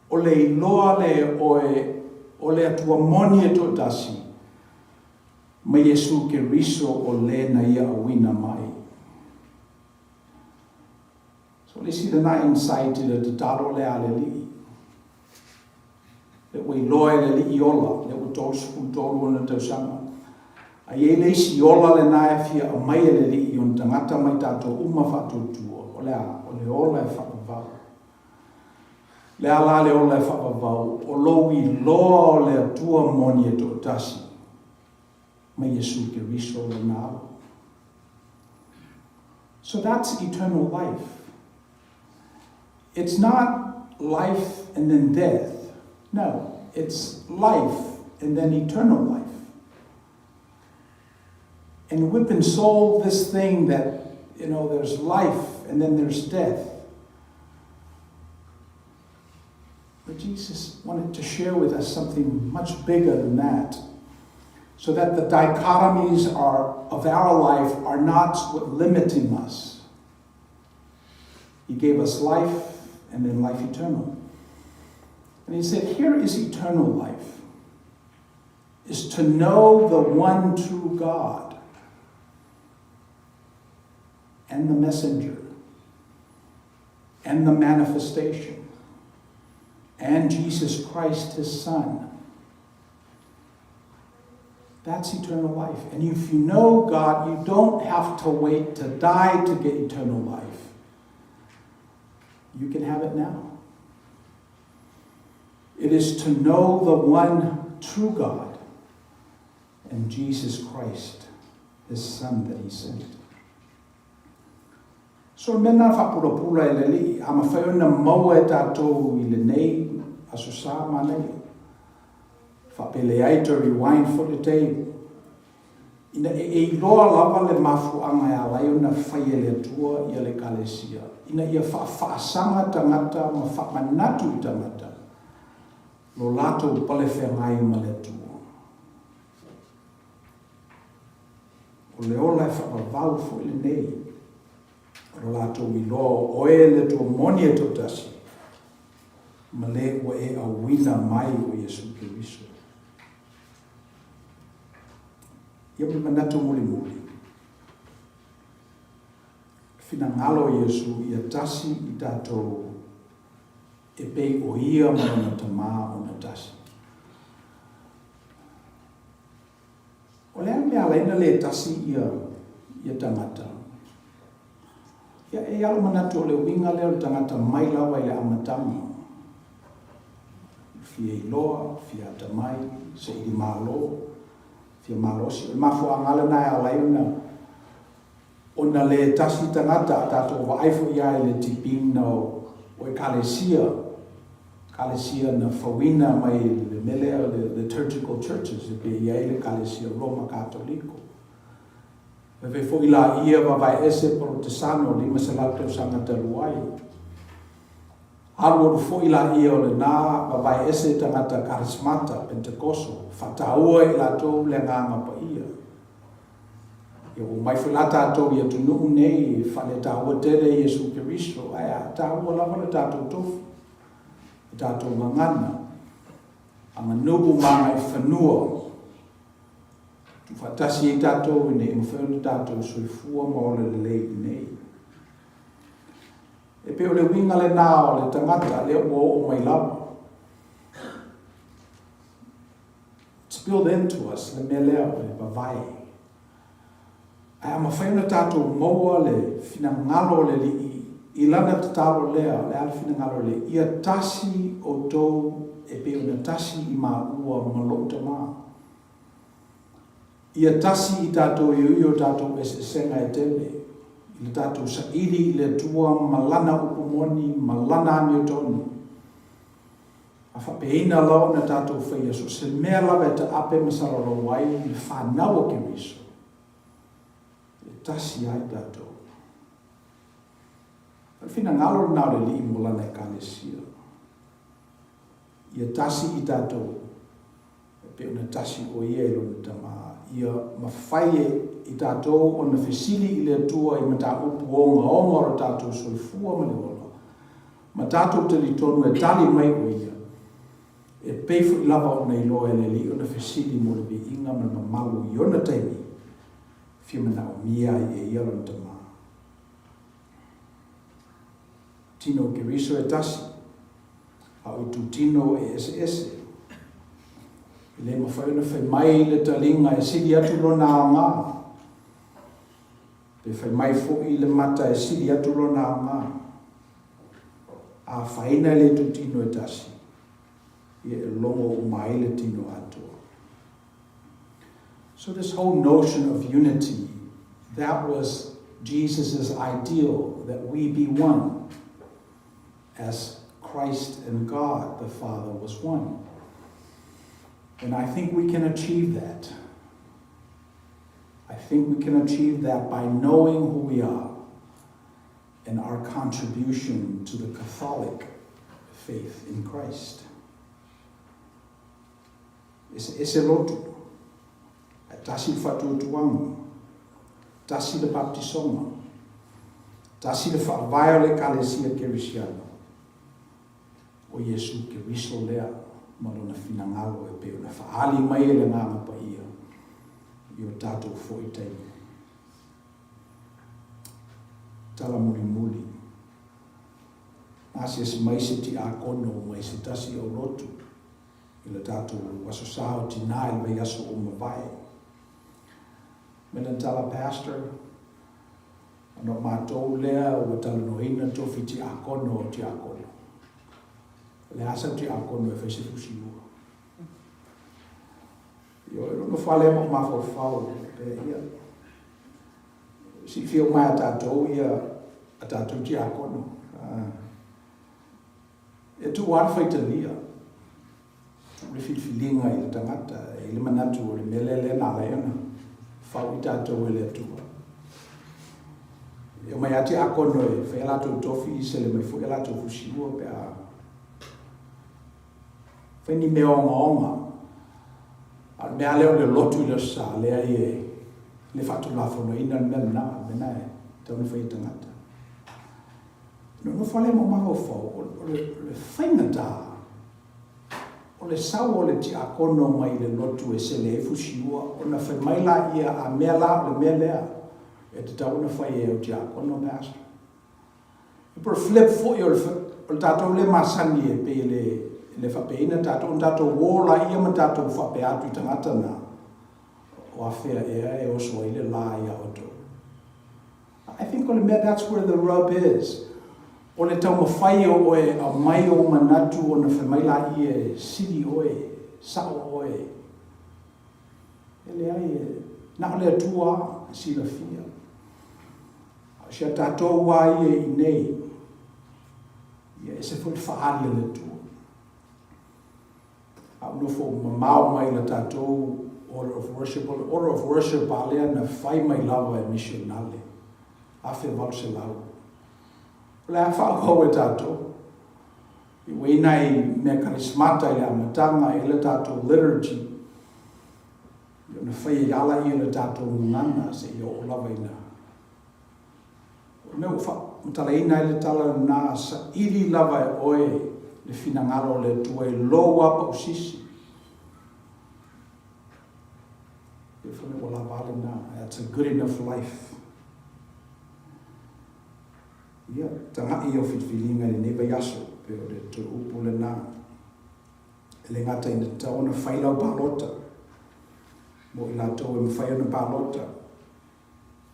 o le iloa lea e oe o le Atua moni e toatasi ma Iesu Keriso o le na ia auina mai. So le isi lena insight i le tatalo lea a le alii. ua iloa e le Alii ola, lea ua 33 ona tausaga. A i ai le isi ola lena e fia aumai e le Alii i ona tagata ma i tatou uma faatuatua, o le a? O le ola e faavavau. Le a la le ola e faavavau? O lou iloa o le Atua moni e toatasi, ma Iesu Keriso lona Alo. So that's eternal life. It's not life and then death. No, it's life and then eternal life. And we've been sold this thing that, you know, there's life and then there's death. But Jesus wanted to share with us something much bigger than that. So that the dichotomies are, of our life are not what limiting us. He gave us life and then life eternal. And he said, Here is eternal life, is to know the one true God and the messenger and the manifestation and Jesus Christ, his Son. That's eternal life. And if you know God, you don't have to wait to die to get eternal life. You can have it now. It is to know the one true God and Jesus Christ, his Son that he sent. So o le mea lena faapulapula e le Alii, a mafai ona maua e tatou i lenei Aso Sa manaia, faapelei ai to rewind foi le tape, ina e e iloa lava le mafuaaga e ala ai ona fai e le Atua ia le Ekalesia, ina ia faafaasaga tagata ma faamanatu i tagata lo latou palefeagai ma le Atua. O le ola e faavavau foi lenei, o lo latou iloa o oe le Atua moni e toatasi, ma le ua e auina mai o Iesu Keriso. Ia ma le manatu mulimuli, finagalo o Iesu ia tasi i tatou e pei o ia ma lona Tama ona tasi. O le a le mea e ala ai ona le tasi ia ia tagata? Ia, e i ai lou manatu o le uiga lea o le tagata mai lava i le amataga. Fia iloa, fia atamai, saili malo, fia malosi. O le mafuaaga lena e ala ai ona ona le tasi tagata, a tatou vaai foi lava i le tipina o Ekalesia, Ekalesia na fauina mai le mea lea o le liturgical churches e pei e i ai le Ekalesia Roma Katoliko. Vave foi laia vavaeese Polotesano 500 tausaga talu ai. Alualu foi laia o lena vavaeese tagata Karismata, Pentekoso, faataua i latou le Agaga Paia. Ia ua omai foi la tatou i atunuu nei e faaletaua tele Iesu Keriso, ae a taua lava le tatou tofi, le tatou gagana, aganuu ma agaifanua, tuufaatasi ai tatou ina ia mafai ona tatou soifua ma ola lelei i inei. E pei o le uiga lena o le tagata lea ua oo mai lava. It's built into us le mea lea o le vavae. Ae a mafai ona tatou maua le finagalo o le Alii i Lana tatalo lea, o le a le finagalo o le Alii? Ia tasi outou e pei ona tasi i maua ma lou Tama. Ia tasi i tatou e ui o tatou eseesega e tele, i le tatou saili i le Atua ma Lana upu moni ma Lana amiotonu. A faapeiina la ona tatou faia so o se mea lava e taape ma salalau ai le fanau a Keriso, e tasi ai tatou. O le finagalo lena o le Alii mo Lana Ekalesia. Ia tasi i tatou, e pei ona tasi o Ia i Lona Tama. Ia mafai e i tatou ona fesili i le Atua i mataupu ogaoga o le tatou soifua ma le ola, Ma tatou talitonu e tali mai o Ia, e pei foi lava ona iloa e le Alii ona fesili mo le viiga ma le mamalu i ona taimi, fia manaomia ai e Ia Lona Tama. Tino o Keriso e tasi, a o itutino e eseese. E le mafai ona fai mai le taliga e sili atu lona aoga, pe fai mai foi le mata e sili atu lona aoga. A afaina e le itutino e tasi, ia e logo uma ai le tino atoa. So this whole notion of unity, that was Jesus' ideal, that we be one, as Christ and God the Father was one. And I think we can achieve that. I think we can achieve that by knowing who we are and our contribution to the Catholic faith in Christ. Eseese loto, ae tasi le faatuatuaga, tasi le baptisoga, tasi le faavae o le Ekalesia Kerisiano, o Iesu Keriso lea ma Lona finagalo e pei ona faaali mai e le Agaga Paia i o tatou foi taimi. Tala mulimuli. Na asiasi mai se tiakono mai se tasi o lotu i le tatou Aso Sa o Tinā i le vaiaso ua mavae. Me lana tala, Pastor, ona o matou lea ua talanoaina tofi tiakono o tiakono. O le a sau tiakono e fai se fusiua? Ioe, lou nofo lava lea ma ou mafaufau, pea ia, silafia uma e a tatou ia a tatou tiakono. E tuu lava le faitalia, tuu le filifiliga i le tagata, e i ai le manatu o le mea lea lea na ala ai ona fau i tatou e le Atua. E omai lava tiakono e fai a latou tofi, sele mai foi a latou fusiua pe a fai ni mea ogaoga. A o le mea lava lea o le lotu i le Aso Sa, leai e le faatulafonoina le mea lena, o le mea lena e tatau ona fai e tagata. Ona nofo lea ma mafaufau, o le faigata o le sau o le tiakono mai le lotu e sele ai fusiua, ona fai mai laia, a mea la o le mea lea e tatau ona fai e au tiakono, pastor. E po o le flip foi o le tatou lea masani e pei e le, le faapeaina tatou, ona tatou uo laia ma tatou faapea atu i tagata na, o afea ea e oso ai le la ia outou. I think o le mea, that's where the rub is. O le taumafai o oe e aumai ou manatu ona fai mai laia e sili oe, sao oe. E leai, e na o le Atua lava e silafia. A o si a tatou lava ia i inei, ia e ese foi le faaali a le Atua. A ou nofo mamao mai la tatou order of worship, o le order of worship a lea na fai mai lava e misionale, 1800. O le a faaauau e tatou. I ua i nai mea karismata i le amataga e le tatou liturgy, i ona fai ai ala ia le tatou gagana seia oo lava ina O le mea ua faamatalaina ai le tala lena, saili lava e oe le finagalo o le Atua i lou lava pausisi. E fai mai ua lava a lena, that's a good enough life. Ia, tagai au filifiliga i lenei vaiaso, pe o le toe upu lena. E le gata ina tatau ona fai lau palota, mo i latou e mafai ona palota,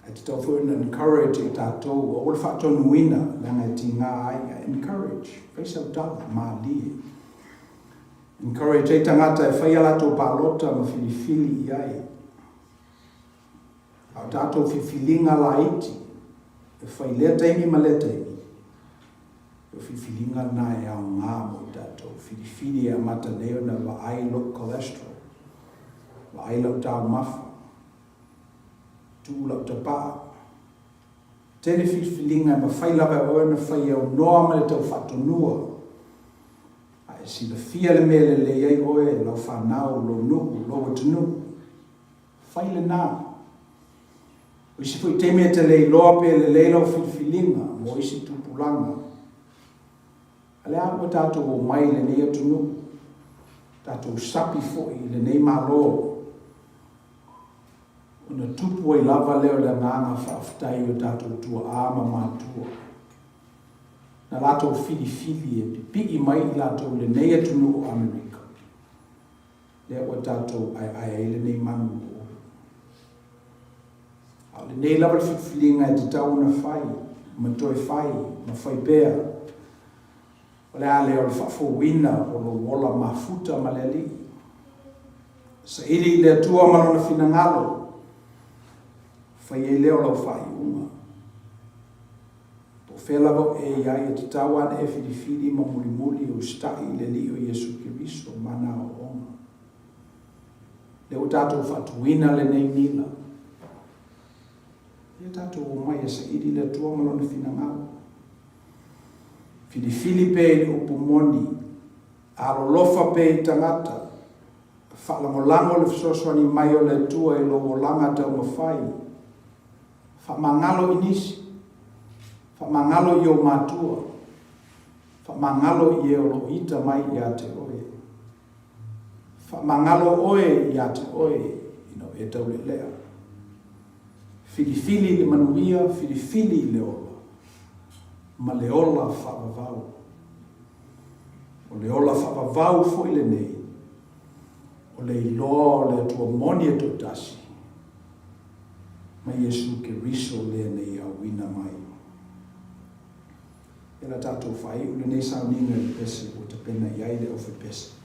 Ae tatau foi ona encourage i tatou, aua le faatonuina leaga e tiga ai, ae encourage, fai sau tala, malie. Encourage ai tagata e fai a latou palota ma filifili i ai. A o tatou filifiliga laiti, e fai lea taimi ma lea taimi, o filifiliga na e aoga mo i tatou. Filifili e amata nei ona vaai lou cholesterol, vaai lau taumafa, Tuu lau tapaa. Tele filifiliga e mafai lava e oe ona fai e aunoa ma le tau faatonua. A e silafia le mea e lelei ai oe, lau fanau, lou nuu, lou atunuu. Fai lena. O isi foi taimi e te le iloa pe lelei lau filifiliga mo isi tupulaga. A lea ua tatou omai i lenei atunuu, tatou sapi foi i lenei Malo. Ona tupu ai lava lea o le agaga faafetai i o tatou tuaa ma matua, na latou filifili e pipii mai i latou i lenei atunuu o Amerika. Lea ua tatou aeae ai lenei manu o oe. A o lenei lava le filifiliga e tatau ona fai, ma toe fai, ma fai pea. O le a lea o le faafouina o lou ola mafuta ma le Alii. Saili i le Atua ma Lona finagalo, fai ai lea o lau faaiuga. Po o fea lava o e i ai, e tatau lava ona e filifili ma mulimuli e usitai i le Alii o Iesu Keriso ma ana aoaoga. Lea ua tatou faatuina lenei nila. Ia tatou omai e saili le Atua ma Lona finagalo. Filifili pea i le upu moni, alolofa pea i tagata, faalagolago le fesoasoani mai o le Atua i lou olaga taumafai, faamagalo i nisi, faamagalo i ou matua, faamagalo i e o lo o ita mai ia te oe. Faamagalo oe ia te oe ina ua e taulealea. Filifili le manuia, filifili le ola, ma le ola faavavau. O le ola faavavau foi lenei, o le iloa o le Atua moni e toatasi, ma Iesu Keriso lea nei auina mai. Ia la tatou faaiu lenei sauniga i le pese ua tapena i ai le aufaipese.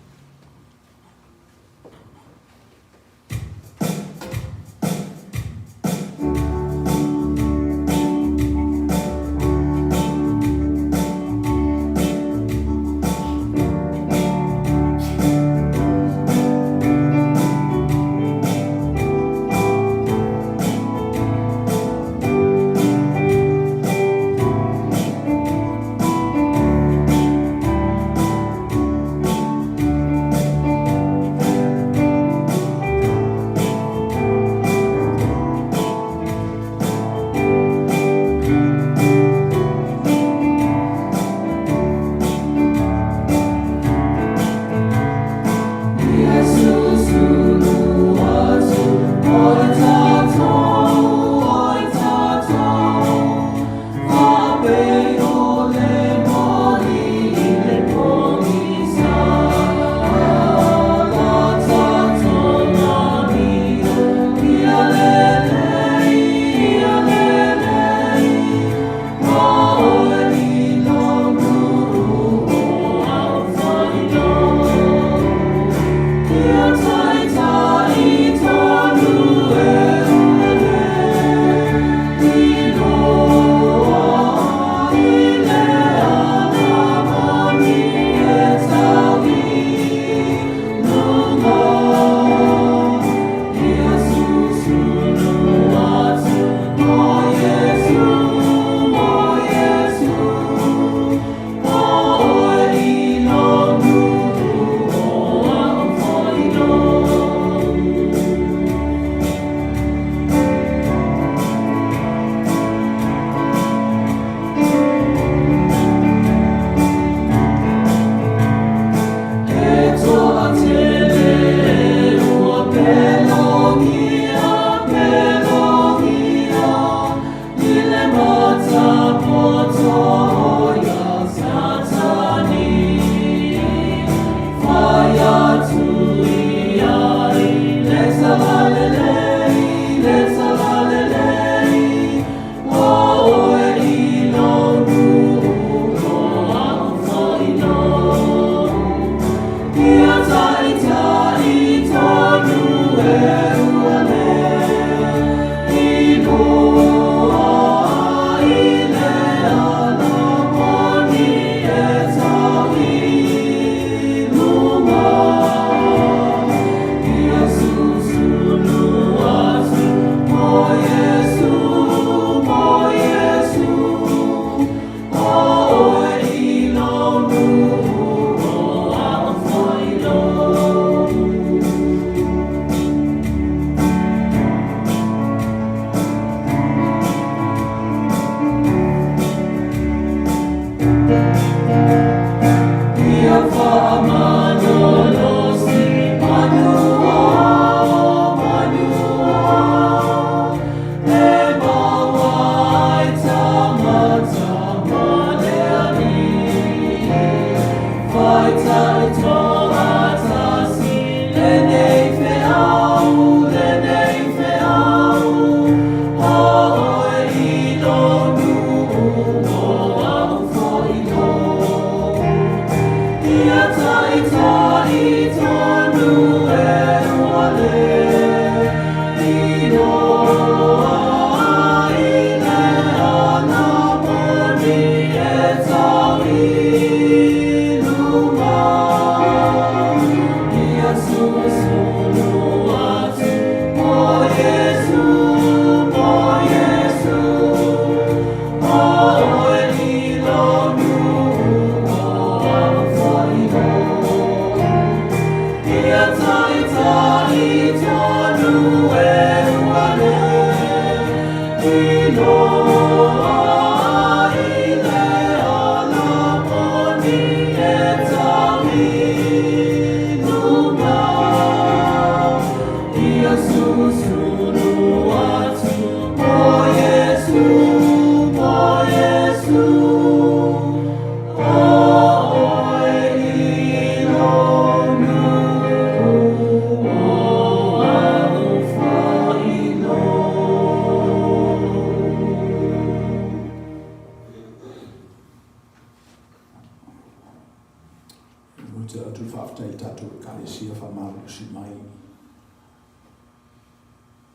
Ekalesia faamalolosi mai.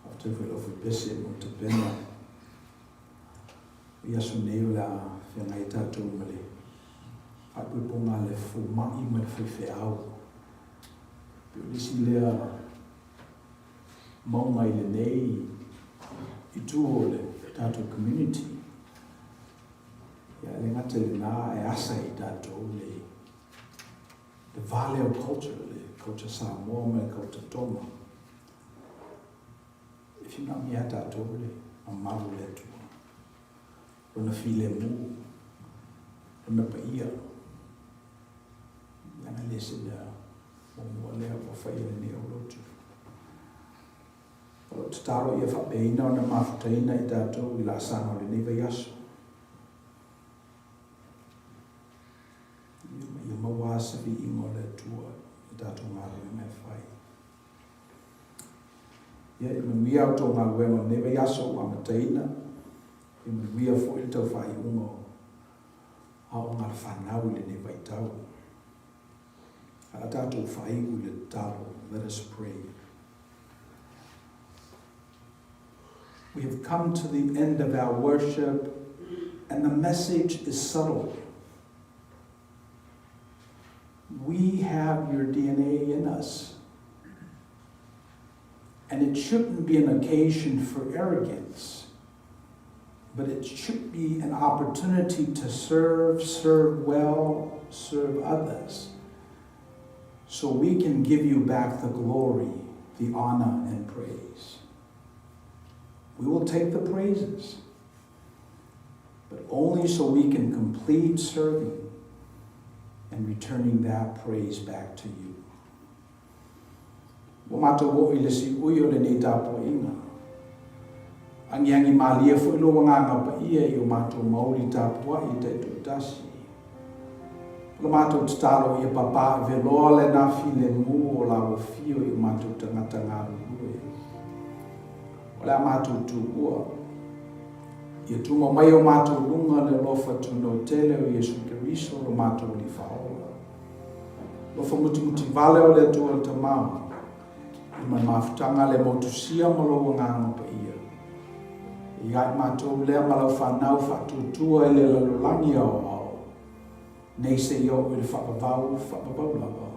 Faafetai foi i le aufaipese mo le tapena. O ia aso nei o le a feagai tatou ma le faaipoipoga a le fomai ma le faifeau. Pei o le isi lea mauga i lenei itu o le tatou community. Ia, e le gata i lena, ae asa i tatou le le va lea o culture, le culture Samoa ma le culture Tonga. E fia manaomia lava tatou le mamalu o le Atua, Lona filemu, Lona paia. Leaga e le o se mea muamua lea ua faia e lenei aulotu. O lau tatalo ia faapeaina ona mafutaina i tatou i laasaga o lenei vaiaso. Ia maua lava se viiga o le Atua i tatou galuega e fai. Ia, ia manuia a outou galuega o lenei vaiaso ua amataina. Ia manuia foi le tau faaiuga o aoga a le fanau i lenei vaitau. A tatou faaiu i le tatalo. Let us pray. We have come to the end of our worship and the message is subtle. We have your DNA in us. And it shouldn't be an occasion for arrogance, but it should be an opportunity to serve, serve well, serve others, so we can give you back the glory, the honor, and praise. We will take the praises, but only so we can complete serving and returning that praise back to you. Ua matou oo i le siui o lenei tapuaiga. Agiagi malie foi lou agaga paia i o matou mauli tapuai taitoatasi. O la matou tatalo ia papaawe loa lena filemu o la ua fio i o matou tagata galulue. O le a matou tuua. Ia tumau mai o matou luga le alofa tunou tele o Iesu Keriso lo matou Alii Faaola. Alofa mutimuti vale o le Atua le Tama, i ma le mafutaga le motusia ma lou agaga paia. E ia i matou lea ma lau fanau faatuatua i le lalolagi aoao, nei seia oo i le faavavau, faavavau lava.